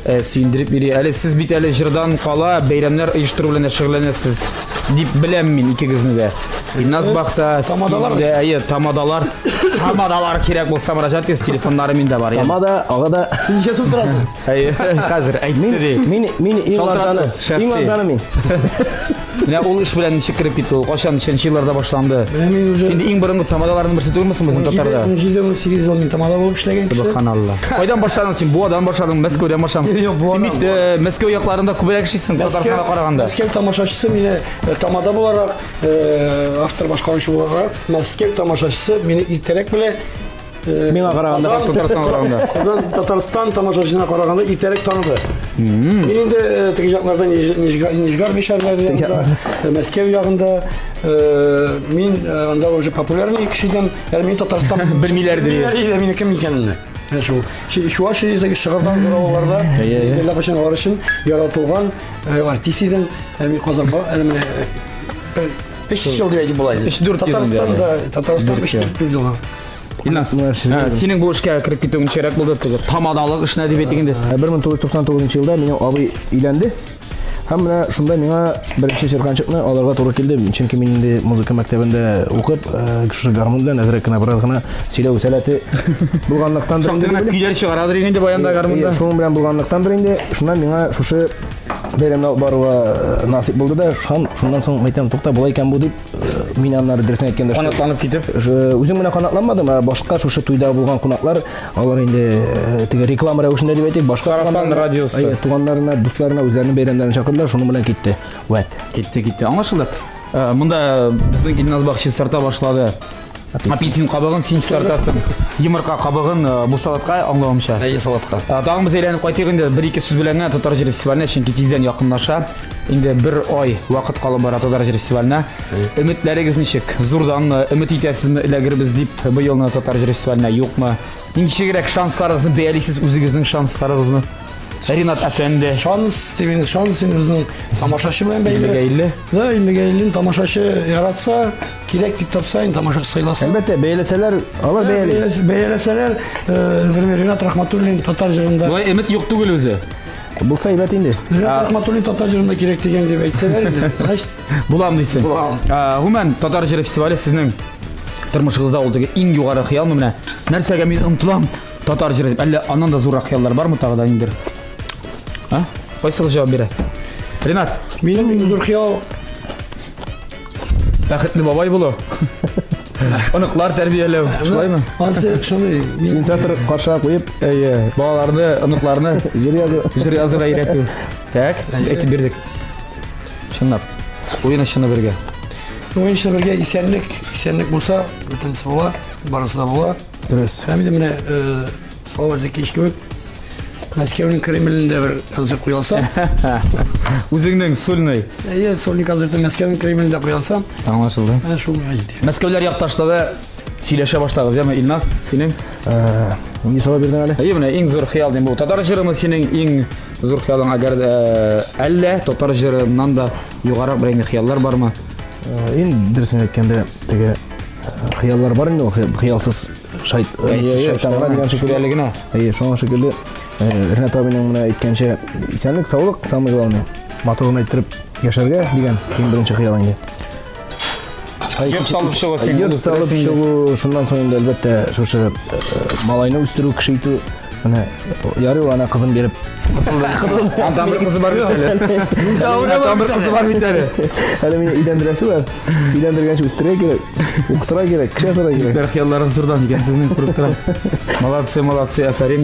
сөендереп йөри. Әле сез бит әле җырдан кала бәйрәмнәр оештыру белән дә шөгыльләнәсез дип беләм мин икегезне дә. Илназ Бахта, Тамадалар. Әйе, тамадалар. Тамадалар кирәк булса мөрәҗәгать итегез, телефоннары миндә бар. Тамада, ага да. Син ничә сум торасың? Әйе, хәзер әйтте. Мин мин иң арзаны, иң арзаны мин. Менә ул эш белән ничек кереп китте ул? Кайчан ничәнче елларда башланды? Менә мин уже Инде иң борынгы тамадаларның берсе түгелме соң безнең татарда? 17-18 ел мин тамада булып эшләгән кеше. Субханалла. Кайдан башладың син? Буадан башладың, Мәскәүдән башладың? Юк, Буадан. Син бит э, Мәскәү якларында күбрәк эшлисең Татарстанга караганда. Мәскәү тамашачысы мине э, тамада буларак, э, автор башкаручы буларак, Мәскәү тамашачысы мине иртәрәк белә. Миңа караганда, Татарстанга караганда. Казан, Татарстан тамашачысына караганда иртәрәк таныды. Мин инде э, теге якларда Нижгар Мишәрләр ягында, э, Мәскәү ягында э, мин анда уже популярный кеше идем. Әле мин Татарстан Белмиләрдер. Белмиләр иде мине кем икәнемне. Менә шул. Чуашиядәге Шыгырдан зур авылларда әллә кайчан алар өчен яратылган артист идем. Әле мин Казанга әле менә бер өч ел дип әйтеп була инде. Өч-дүрт ел инде әле. Татарстанда, Татарстан өч Дүрт ел. дүрт ел. Илназ, синең бу эшкә кереп китүең ничәрәк булды? Теге тамадалык эшенә дип әйтик инде. 1999 елда минем абый өйләнде. Һәм менә шунда миңа беренче чирканчыкны алырга туры килде. Чөнки мин инде музыка мәктәбендә укып, шушы гармун белән әзрәк кенә бераз гына сөйләү сәләте булганлыктан Шактый гына көйләр чыгарадыр инде баянда гармунда. Шуның белән булганлыктандыр инде, шуннан миңа шушы бәйрәмне алып баруга насыйп булды да, шуннан соң әйтәм, тукта, болай икән бу дип, мин аннары дөресен әйткәндә канатланып китеп үзем генә канатланмадым, ә башка шушы туйда булган кунаклар, алар инде теге реклама рәвешендә дип әйтик, башка Сарафан радиосы. Туганнарына, дусларына үзләренең бәйрәмнәрен чакырдылар, шуның белән китте. Вәт. Китте, китте. Аңлашылды. Монда безнең Илназ Бах чистарта башлады. Апельсин кабыгын син чистартасың. Йомырка кабыгын бу салатка, аңлавымча. Әйе, салатка. Тагын без әйләнеп кайтыйк инде бер-ике сүз белән генә Татар җыры фестиваленә, чөнки тиздән якынлаша. Инде бер ай вакыт калып бара Татар җыры фестиваленә. Өметләрегез ничек? Зурданмы? Өмет итәсезме эләгербез дип быелны Татар җыры фестиваленә, юкмы? Ничегрәк шансларыгызны бәялисез, үзегезнең шансларыгызны? Ринат әфәнде. Шанс дигән шанс инде безнең тамашачы белән бәйле. 50-гә 50. Да, 50-гә 50 тамашачы яратса, кирәк дип тапса, инде тамашачы сайласа. Әлбәттә, бәяләсәләр, алар бәяли. Бәяләсәләр, например, Ринат Рахматуллин татар җырында. Болай өмет юк түгел үзе. Булса әйбәт инде. Ринат Рахматуллин татар җырында кирәк дигән дип әйтсәләр инде, значит, булам дисең. Булам. Гомумән, татар җыры фестивале сезнең тормышыгызда ул теге иң югары хыялмы менә? Нәрсәгә мин омтылам? Татар җыры дип. Әллә аннан да зуррак хыяллар бармы тагы да ниндер? А? Кайсыгыз җавап бирә? Ринат. Минем иң зур хыял бәхетле бабай булу. Оныклар тәрбияләү, шулаймы? Ансы шундый. Сенсатор каршыга куеп, әйе, балаларны, оныкларны җыр язу, җыр язырга өйрәтү. Так, әйтеп бирдек. Чынлап. Уен чыны бергә. Уен чыны бергә исәнлек, исәнлек булса, бөтенесе була, барысы да була. Дөрес. Һәм инде менә Салават Зәкиевич кебек Мәскәүнең Кремлендә бер концерт куя алсам. Үзеңнең сольный. Әйе, сольный концертны Мәскәүнең Кремлендә куя алсам. Аңлашылды. Менә шул миңа җитә. Мәскәүләр якташлыгы сөйләшә башлагыз, яме Илназ, синең? Нинди сорау бирдең әле? Әйе, менә иң зур хыял дим бу. Татар җырымы синең иң зур хыялың, әгәр әллә татар җырыннан да югарырак берәр инде хыяллар бармы? Иң дөресен әйткәндә, теге хыяллар бар инде ул, хыялсыз шайтанга дигән шикелле. Әле генә. Әйе, шуңа шикелле, Ринат абыйның менә әйткәнчә, исәнлек, саулык, самое главное. Матур гына иттереп яшәргә дигән иң беренче хыял инде. Йорт салып чыгу син. Йорт салып чыгу, шуннан соң инде әлбәттә шушы малайны үстерү, кеше итү. Менә ярый ул ана кызын биреп. Анда бер кызы бар бит әле. Анда бер кызы бар бит әле. Әле мине өйләндерәсе бар. Өйләндергәнче үстерергә кирәк, укытырга кирәк, кеше ясарга кирәк. Бер хыялларың зурдан икән сезнең күреп торам. Молодцы, молодцы, афәрин.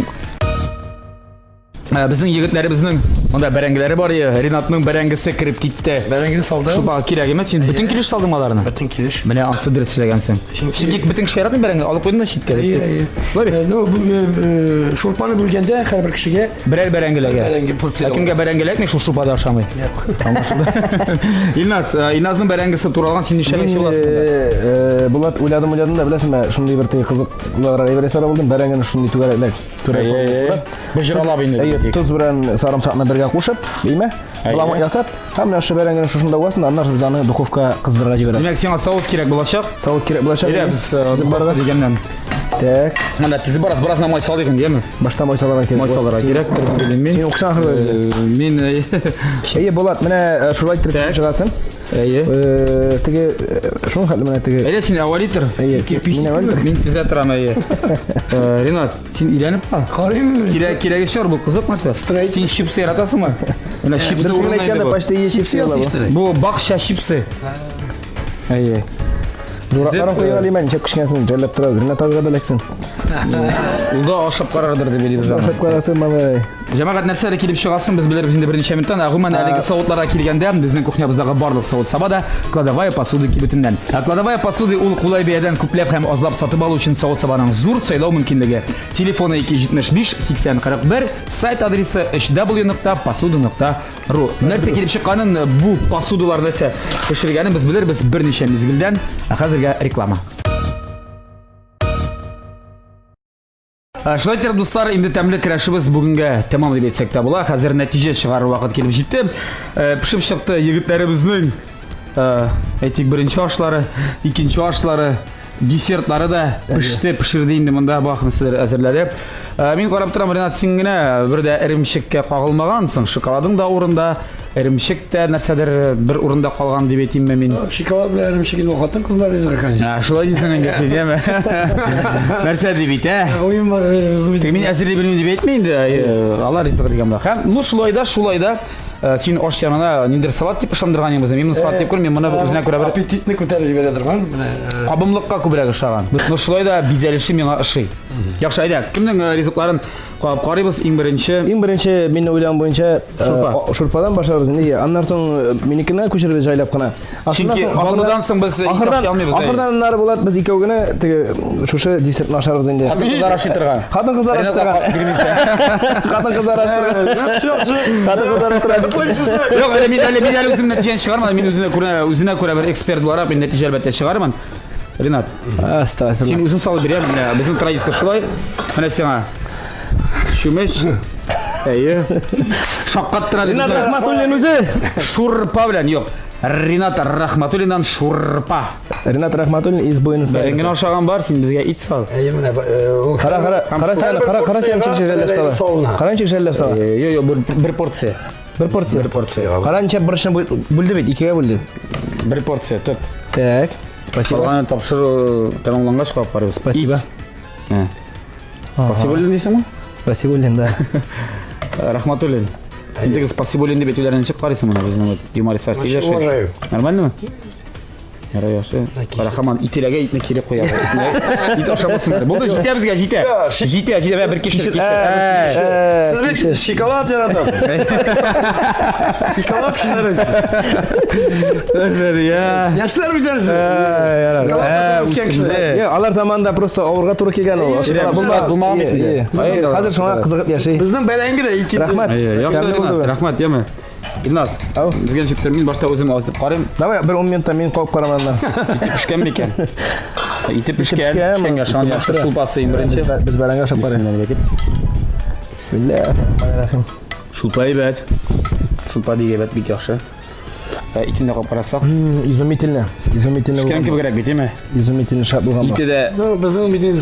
Безнең егетләребезнең монда бәрәңгеләре бар иде. Ринатның бәрәңгесе кереп китте. Бәрәңгене салдым. Шулпага кирәк емес. Син бөтен килеш салдың аларны? Бөтен килеш. Менә ансы дөрес эшләгәнсең. Чөнки- Чөнки бөтен кеше яратмый бәрәңге, алып куйдың да читкә. Әйе, әйе. Шулай бит? Ну, шурпаны бүлгәндә һәрбер кешегә Берәр бәрәңге эләгә. Бәрәңге порция. Ә кемгә бәрәңге эләкми, шул шулпада ашамый. Илназ, Илназның бәрәңгесе туралган, син нишләмәкче Мин, буласың? Булат уйладым, уйладым да, беләсеңме, шундый бер теге кызыклырак әйбер ясарга булдым. Бәрәңгене шундый түгәрәкләп, түгәрәк. Боҗралап инде. Әйе, тоз белән сарымсакны бергә кушып, әйме? Боламык ясап, һәм менә шушы бәрәңгене шушында уасың, аннан без аны духовка кыздырырга җибәрәбез. Димәк, сиңа савыт кирәк булачак. Савыт кирәк булачак. Әйдә, без барда дигәннән. Так, Монда тизеп барас, бераз май салдык инде, яме? башта май салырга кирәк. Май салырга кирәк, белмим мин. Син укысаң ахырда. Мин Әйе, Булат, менә шулай итеп Так. чыгасың. Әйе. Теге шуның хәтле менә теге. Әйдә син әүвәл итер. Әйе, мин әүвәл итер. Мин тизә торам, әйе. Ринат, син өйләнеп кал. Карыйм. Кирәк, кирәге чор, бу кызык нәрсә. Строитель. Син чипсы яратасыңмы? Менә чипсы Дөресен урынына инде әйткәндә, бу. почти ие чипсы яла бу. Бу бакча чипсы. Әйе. Зуракларын куеп алыйм әле, ничек пешкәнсен, жәлләп тора, Ринат абыйга да эләксен. Ул да ашап карардыр дип уйлыйбыз аны. Ашап карасын, малай. Җәмәгать нәрсәләр килеп чыгасын без белербез инде берничә минуттан. Ә гомумән әлеге савытларга килгәндә, безнең кухнябыздагы барлык савыт-саба да Кладовая посуды кибетеннән. Ә Кладовая посуды ул кулай бәядән күпләп һәм азлап сатып алу өчен савыт-сабаның зур сайлау мөмкинлеге. Телефоны 275 80 41, сайт адресы hw.посуда.ru. Нәрсә килеп чыкканын, бу посудалар нәрсә пешергәнен без белербез берничә мизгелдән. Ә хәзергә реклама. Шулай итеп, дуслар, инде тәмле көрәшебез бүгенгә тәмам дип әйтсәк тә була. Хәзер нәтиҗә чыгарыр вакыт килеп җитте. Пешеп чыкты егетләребезнең, әйтик, беренче ашлары, икенче ашлары, десертлары да пеште, пешерде инде монда бахмыслар әзерләде. Мин карап торам, Ренат, син генә бер дә эремчеккә кагылмагансың. Шоколадың да урында, эремчек тә нәрсәдер бер урында калган дип әйтимме мин? Шоколад белән эремчек инде хатын кызлар ризыгы, конечно. Шулай дисең инде син, яме? Нәрсә дип әйт, ә? Уен бар, Теге мин әзерли белмим дип әйтмә инде, алар ризыгы дигән була. Һәм, ну, шулай да, шулай да, син аш янына ниндидер салат дип ышандырган идең безне. Мин моны салат дип күрмим, моны үзенә күрә бер аппетитны күтәреп җибәрә торган, менә. Кабымлыкка күбрәк ошаган. Но шулай да бизәлеше миңа ошый. Яхшы, әйдә, кемнең ризыкларын карыйбыз иң беренче? Иң беренче мин уйлавым буенча Шурпа. Шурпадан башларбыз инде. Аннан соң минекенә күчербез җайлап кына. Чөнки баллыдан соң без ит ашый алмыйбыз. Ахырдан аннары Булат без икәү генә теге шушы десертны ашарбыз инде. Хатын-кызлар ашый торган. Хатын-кызлар ашый торган. Хатын-кызлар ашый торган. Хатын-кызлар ашый торган. Юк, әле мин әле мин әле үзем нәтиҗәне чыгармадым. Мин үзенә күрә үзенә күрә бер эксперт буларак мин нәтиҗә әлбәттә чыгармын. Ринат, Астагфирулла. син үзең салып бирәм, менә безнең традиция шулай. Менә сиңа чүмеч. Әйе. Шаккаттыра дисең. Ринат Рахматуллин үзе. Шурпа белән, юк. Ринат Рахматуллиннан шурпа. Ринат Рахматуллин из Буэнос Айреса. Бәрәңгене ашаган бар, син безгә ит сал. Әйе, менә ул Кара, кара, кара сәне, кара, кара сәне ничек жәлләп сала. Салына. Кара ничек жәлләп сала. Юк, юк, бер порция. Бер порция. Бер порция. Кара ничек борычны бүлде бит, икегә бүлде. Бер порция, тот. Так. Спасибо. Калганы тапшыру тәмамлангач калып карыйбыз. Спасибо. Спасибо дисеңме? Спасибо, Лен, да. Рахматуллин. Инде спасибо дип әйтүләрен ничек карыйсың менә безнең вот юмористлар сөйләшә. Уважаю. Нормальныймы? Ярай, яхшы. Кара һаман ителәгә итне кире куя. Ит ашамасын. Булды, җитә безгә, җитә. Җитә, җитә, бер кишер, кишер. Сез бит шоколад яратасыз. Шоколад кешеләре. Я. Яшьләр бит әле. Е, алар заманында просто авырга туры килгән ул. Шоколад булмаган бит инде. Хәзер шуңа кызыгып яши. Безнең бәрәңге дә ит. Рәхмәт. Яхшы, Ринат, рәхмәт, яме. Илназ, Ау. безгә ничектер, мин башта үзем аз дип карыйм. Давай бер 10 минутта мин калып карам аннан. Ите пешкән микән? Ите пешкән, пешкән, пешкәнгә шан яхшы шулпасы иң беренче. Без бәрәңге ашап карыйк. Бисмиллаһир-рахманир-рахим. Шулпа әйбәт. Шулпа бик әйбәт, бик яхшы. Итен дә калып карасак. Изумительно. Изумительно. Пешкән кебегрәк бит, әйме? Изумительно шәп булган. Ите дә Ну, безнең бит инде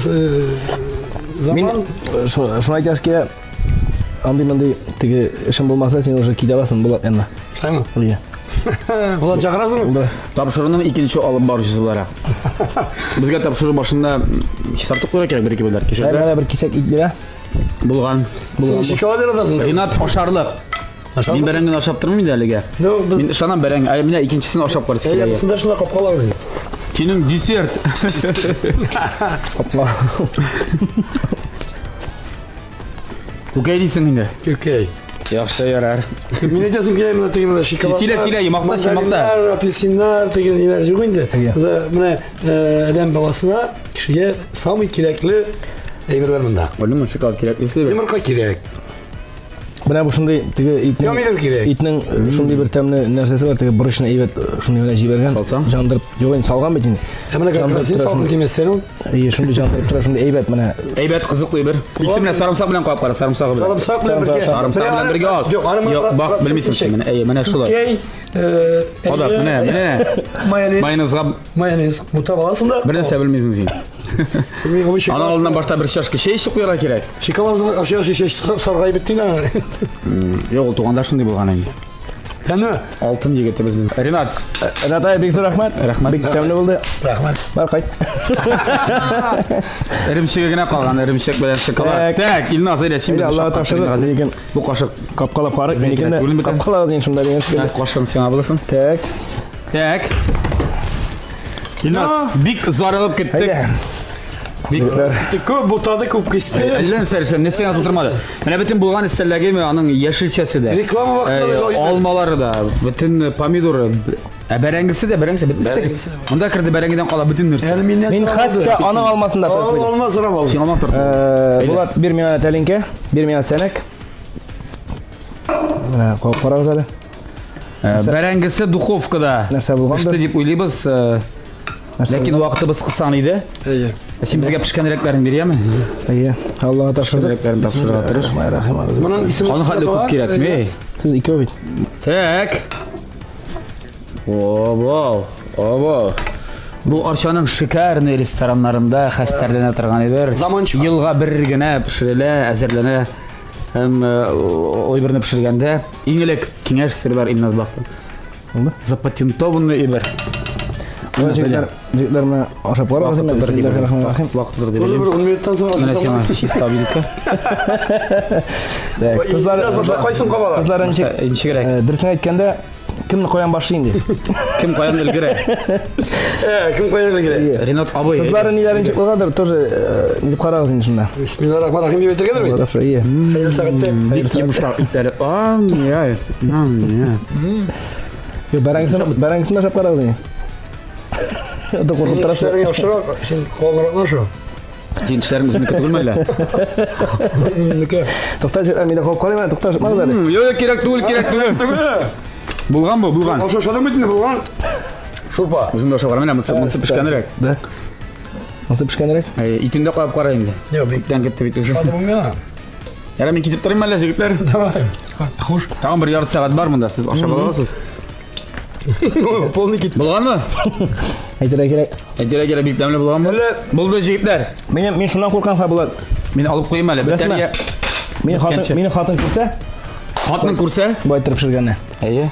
заман Мин шуны әйтәсе килә. Андый-мондый теге эшең булмаса, син уже китә аласың Булат янына. Шулаймы? Ие. Булат чакырасыңмы? Да. Тапшыруның икенче алып баручысы буларак. Безгә тапшыру башында чистартып куярга кирәк бер ике бүләк. Әй, менә бер кисәк ит бирә. Булган. Син шоколад яратасың. Ринат ашарлык. Мин бәрәңгене ашап тормыйм инде әлегә. Ну, без Мин ышанам бәрәңге. Ә менә икенчесен ашап карыйсы Әйе, килә. бусында шунда капкалабыз инде. Синең десерт. Капла. Күкәй дисең инде. Күкәй. Яхшы ярар. Мин әйтәсем килә, менә теге менә шоколад. Сөйлә, сөйлә, йомакта, син макта. Мандариннар, апельсиннар, теге ниләр юк инде. Әйе. Менә менә адәм баласына кешегә самый кирәкле әйберләр монда. Белмим, шоколад кирәк дисең. Йомырка кирәк. Менә бу шундый теге итнең Помидор кирәк. итнең шундый бер тәмле нәрсәсе бар, теге борычны әйбәт шундый менә җибәргән. Салсаң? Жандырып, юк инде салган бит инде. Ә менә как раз син салкын тимәстән ул. Әйе, шундый жандырып тора, шундый әйбәт менә. Әйбәт кызыклы бер. Икесе менә сарымсак белән куап кара, сарымсагы белән. Сарымсак белән бергә. Сарымсак белән бергә ал. Юк, аны Юк, бак, белмисең син, менә, әйе, менә шулай. Күкәй, Кадак, менә, менә. Майонез, Майонезга майонез бутап аласың да. бер нәрсә белмисең син. Мин бу Аның шоколад. алдыннан башта бер чашка чәй эчеп куярга кирәк. Шоколад ашый ашый чәч саргайып бетте инде. Юк, ул туганда шундый булган инде. Тәне. Алтын егетебез безнең. Ринат, Ринат абый, бик зур рәхмәт. Рәхмәт. Бик тәмле булды. Рәхмәт. Бар кайт. эремчеге генә калган, эремчек белән шоколад. Так. Так, Илназ, әйдә, син Әйдә, безне Аллага шаккаттырдың тапшырдык. хәзер. Ләкин Бу кашык капкалап карыйк, Безнеке минекен дә түгел бит. капкалагыз инде шунда дигән шикелле. Кашыгын сиңа булсын. Так. Так. Илназ, бик зарыгып киттек. Әйдә. Бик Егетләр. Күп бутады, күп кисте. Әллә нәрсә эшләде, нәрсә генә тутырмады. Менә бөтен булган өстәлдәге аның яшелчәсе дә. Реклама вакытында без алып- Алмалары да, бөтен помидоры, ә бәрәңгесе дә, бәрәңгесе бөтен Бәрәңгесе дә бар. Монда керде бәрәңгедән кала бөтен нәрсә. Әле миннән Мин сорап алды. хәтта аның алмасын да Ал- тартып куйдым. Алма сорап алды. Син алма тор. Булат, бир миңа тәлинкә, бир миңа сәнәк. Менә кабып карагыз әле. Бәрәңгесе духовкада. Нәрсә булгандыр? Пеште дип уйлыйбыз. Нәрсә Ләкин вакытыбыз кысан иде. Әйе. Син безгә пешкәнрәкләрен бирәме? Әйе, Аллага тапшырдык. Пешкәнрәкләрен тапшырырга тырыш. Рахмат. Моның исеме Аның хәтле күп кирәкми. Сез икәү бит. Так. Обау, обау. Бу Арчаның шикарный рестораннарында хәстәрләнә торган әйбер. Заманча. Елга бер генә пешерелә, әзерләнә. Һәм әйберне пешергәндә иң элек киңәш сер бар Илназ Бактан. Булды. Запатентованный әйбер. Җегетләр, җегетләр менә ашап карагыз инде. Вакыты Бисмиллахир-рахманир-рахим. Вакыты дип. Тоже бер 10 минуттан соң Менә ашасам. сиңа чиста вилка. Так, кызлар, Башта кайсын кабалар? кызлар ничек? Ничегрәк? Дөресен әйткәндә, кемне каян башлый инде? Кем каян өлгерә? Кем каян өлгерә? Ринат абый. Кызлары ниләр ничек булгандыр, тоже дип карагыз инде шунда. Бисмиллахир-рахманир-рахим дип әйтергәдер бит. Аллага тапшыр, ие. Хәерле сәгатьтә. Бик йомшак итләре. Ам, яй. Ам, яй. Юк, бәрәңгесен, бәрәңгесен ашап карагыз инде. Ата куркып торасың. Эшләрең яхшырак, син калынрак аша. Син эшләрең үзеңнеке түгелме әллә? Минеке. Тукта, җегетләр, мин дә кабып карыйм әле, тукта, ашыкмагыз әле. Юк, юк, кирәк түгел, кирәк түгел. Булган бу, булган. Аша ашадың бит инде булган. Шурпа. Үзең дә ашап кара, менә монысы, монысы пешкәнрәк. Да. Монысы пешкәнрәк. Итен дә куеп кара инде. Юк, бик Күптән китте бит уже. Шады бу миңа. Ярар, мин китеп торыйм әллә, җегетләр? Давай. Хуш. Тагын бер ярты сәгать бар монда, сез ашап аласыз. Полный кит. Булганмы? Әйтергә кирәк. Әйтергә кирәк, бик тәмле булганмы? Әллә Булды, җегетләр. Мин мин шуннан куркам, ха, Булат. Мин алып куйым әле. Беләсеңме? Бетәргә. Мине хатын, Беткәнче. мине хатын күрсә, Хатның күрсә? бу әйттереп пешергәнне. Әйе.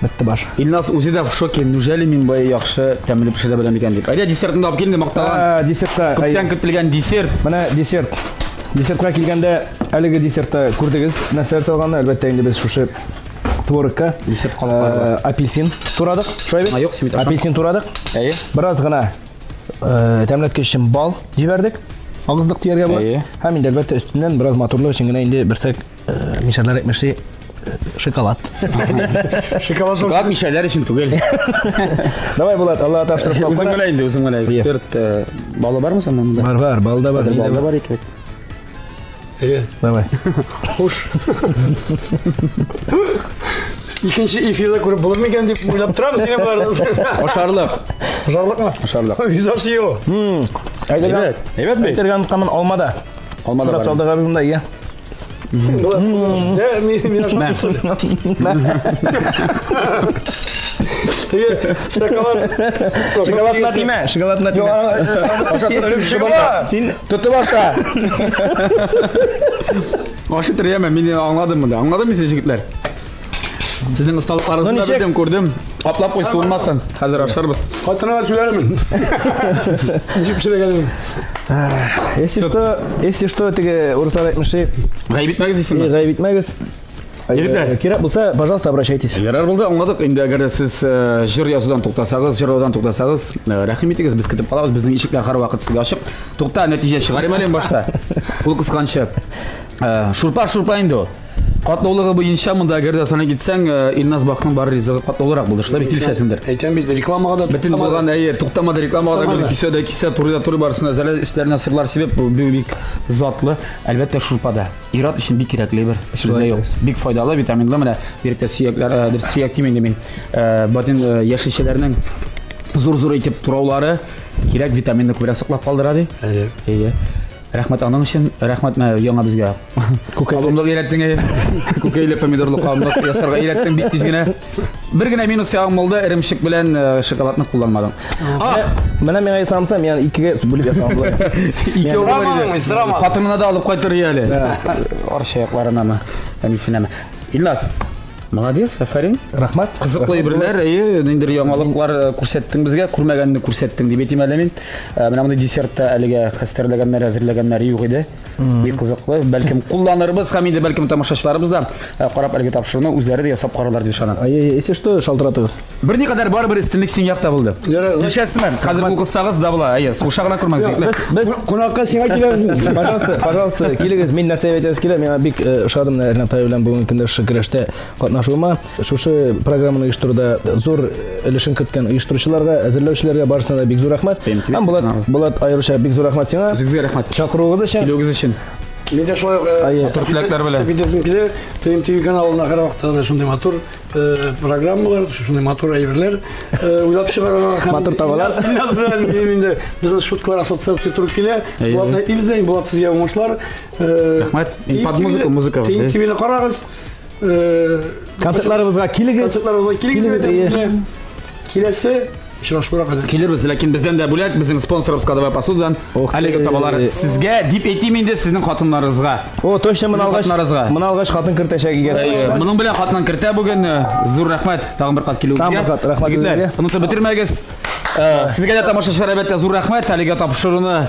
Бетте баш. Илназ үзе дә в шоке, неужели мин бай яхшы тәмле пешерә беләм икән дип. Әйдә, десертны да алып кил инде, мактаган. Десертка. Күптән көтелгән десерт. Менә десерт. Десертка килгәндә, әлеге десертта күрдегез, нәрсә салганны, әлбәттә инде без шушы творогка Десерт калыплары бар. апельсин турадык. Шулай бит? А, юк, син бит ашама. Апельсин турадык. Әйе. Бераз гына тәмләткеч өчен бал җибәрдек. Агызлык дияргә була. Әйе. Һәм инде әлбәттә өстеннән бераз матурлык өчен генә инде берсәк мишәрләр әйтмешли шоколад. шоколад. Шоколад мишәрләр өчен түгел. Давай, Булат, Аллага тапшырып Үзең белә инде, үзең белә эксперт. Балы бармы сәндә монда? Бар, бар, бал да бар. Бал да бар икән. Әйе. Давай. Хуш. Икенче эфирда күреп булыр микән дип уйлап торабыз сине болардан. Ашарлык. Ашарлыкмы? Ашарлык. Визасы юк. Әйтергә, Әйбәт, әйбәт бит. әйтергә онытканмын, алма да. Алма да Турап бар. салдык абый монда, иә. Мин ашап Теге шоколад. Шоколадына тимә, шоколадына тимә. Шоколад. Син Тотып аша. Ашы тирәме, мин аңладым монда. Аңладым мин сез җегетләр. Сезнең осталыкларыгызны да белдем, күрдем. Каплап куй, суынмасын. Хәзер ашарбыз. Хатыныңа сөйләрмен. Ничек пешергәнен. Если что, если что, теге урыслар әйтмешли. Гаеп итмәгез дисеңме? Гаеп итмәгез. Егетләр. Кирәк булса, пожалуйста, обращайтесь. Ярар булды, аңладык. Инде әгәр дә сез җыр язудан туктасагыз, җырлаудан туктасагыз, рәхим итегез, без көтеп калабыз. Безнең ишекләр һәрвакыт сезгә ачык. Тукта, нәтиҗә чыгарыйм әле башта. Ул кысканчы. Шурпа шурпа инде ул. Катлаулыгы буенча монда әгәр дә санап китсәң, Илназ Бакның бар ризыгы катлаулырак булды. Шулай бит килешәсеңдер. Әйтәм бит, рекламага да Бөтен булган, әйе, туктамады рекламага да, кисә дә кисә, туры да туры барысына әзерләр, өсләренә сырлар сибеп, бу бик затлы. Әлбәттә, шурпада. Ир-ат өчен бик кирәкле бер сүз дә юк. Бик файдалы, витаминлы. Менә бигрәк тә сөякләр, дөрес сөяк димим инде мин. Бөтен яшелчәләрнең зур-зур итеп тураулары кирәк витаминны күбрәк саклап калдыра ди. Әйе. Әйе. Рәхмәт аның өчен, рәхмәт менә яңа безгә. Кабымлык өйрәттең, әйе. Күкәйле помидорлы кабымлык ясарга өйрәттең бик тиз генә. Бер генә минус ягың булды, эремчек белән шоколадны кулланмадың. А, менә миңа ясамса, мин икегә бүлеп ясаган булам. Ике булыр иде. Хатынына да алып кайтыр әле. Арча якларынамы, әнисенәме. Илназ, молодец, афәрин. Рәхмәт. Кызыклы әйберләр, әйе, ниндидер яңалыклар күрсәттең безгә, күрмәгәнне күрсәттең дип әйтим әле мин. Менә мондый десертта әлегә хәстәрләгәннәр, әзерләгәннәр юк иде. Бик кызыклы. Бәлкем кулланырбыз һәм инде бәлкем тамашачыларыбыз да карап әлеге тапшыруны үзләре дә ясап карарлар дип ышанам. Әйе, если что, шалтыратыгыз. Берникадәр барыбер өстенлек син якта булды. Килешәсезме? Хәзер кул кыссагыз да була. Әйе, сугыша гына күрмәгез, егетләр. Без кунакка сиңа киләбез. Пожалуйста, пожалуйста, килегез. Мин нәрсә әйтәсе килә, миңа бик ошады менә Ренат абый белән бүгенге көндә шушы көрәштә катнашуыма. Шушы программаны оештыруда зур өлешен керткән оештыручыларга, әзерләүчеләргә барысына да бик зур рәхмәт. Һәм Булат, Булат аеруча бик зур рәхмәт сиңа. Үзегезгә рәхмәт. Чакыруыгыз өчен. Килүегез өчен. Мин дә шулай ук Матур теләкләр белән. Әйтәсем килә, ТМТВ каналына һәрвакытта да шундый матур программалар, шундый матур әйберләр уйлап чыгаралар. Матур табалар. Илназ белән минем инде безнең шуткалар ассоциация туры килә. Булатны әйтмибез дә, Булат сезгә уңышлар. Рәхмәт. Под музыку, музыка. ТМТВны карагыз. Концертларыбызга килегез. Концертларыбызга килегез. Киләсе очрашуларга кадәр. Килербез, ләкин бездән дә бүләк, безнең спонсорыбыз Кадовая посудадан. Әлеге табалар сезгә дип әйтим инде сезнең хатыннарыгызга. О, точно моны алгач, моны алгач хатын кертәчәк икән. Моның белән хатынын кертә бүген. Зур рәхмәт тагын бер кат килүегезгә. Тагын бер кат рәхмәт үзегезгә. Онытып бетермәгез. Сезгә дә тамашачылар әлбәттә зур рәхмәт. Әлеге тапшыруны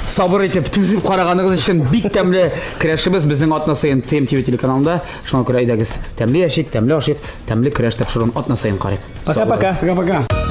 сабыр итеп, түзеп караганыгыз өчен бик тәмле көрәшебез безнең атна саен ТМТВ телеканалында. Шуңа күрә әйдәгез, тәмле яшик, тәмле ашыйк, тәмле көрәш тапшыруын атна саен карыйк. Пока-пока. Пока-пока.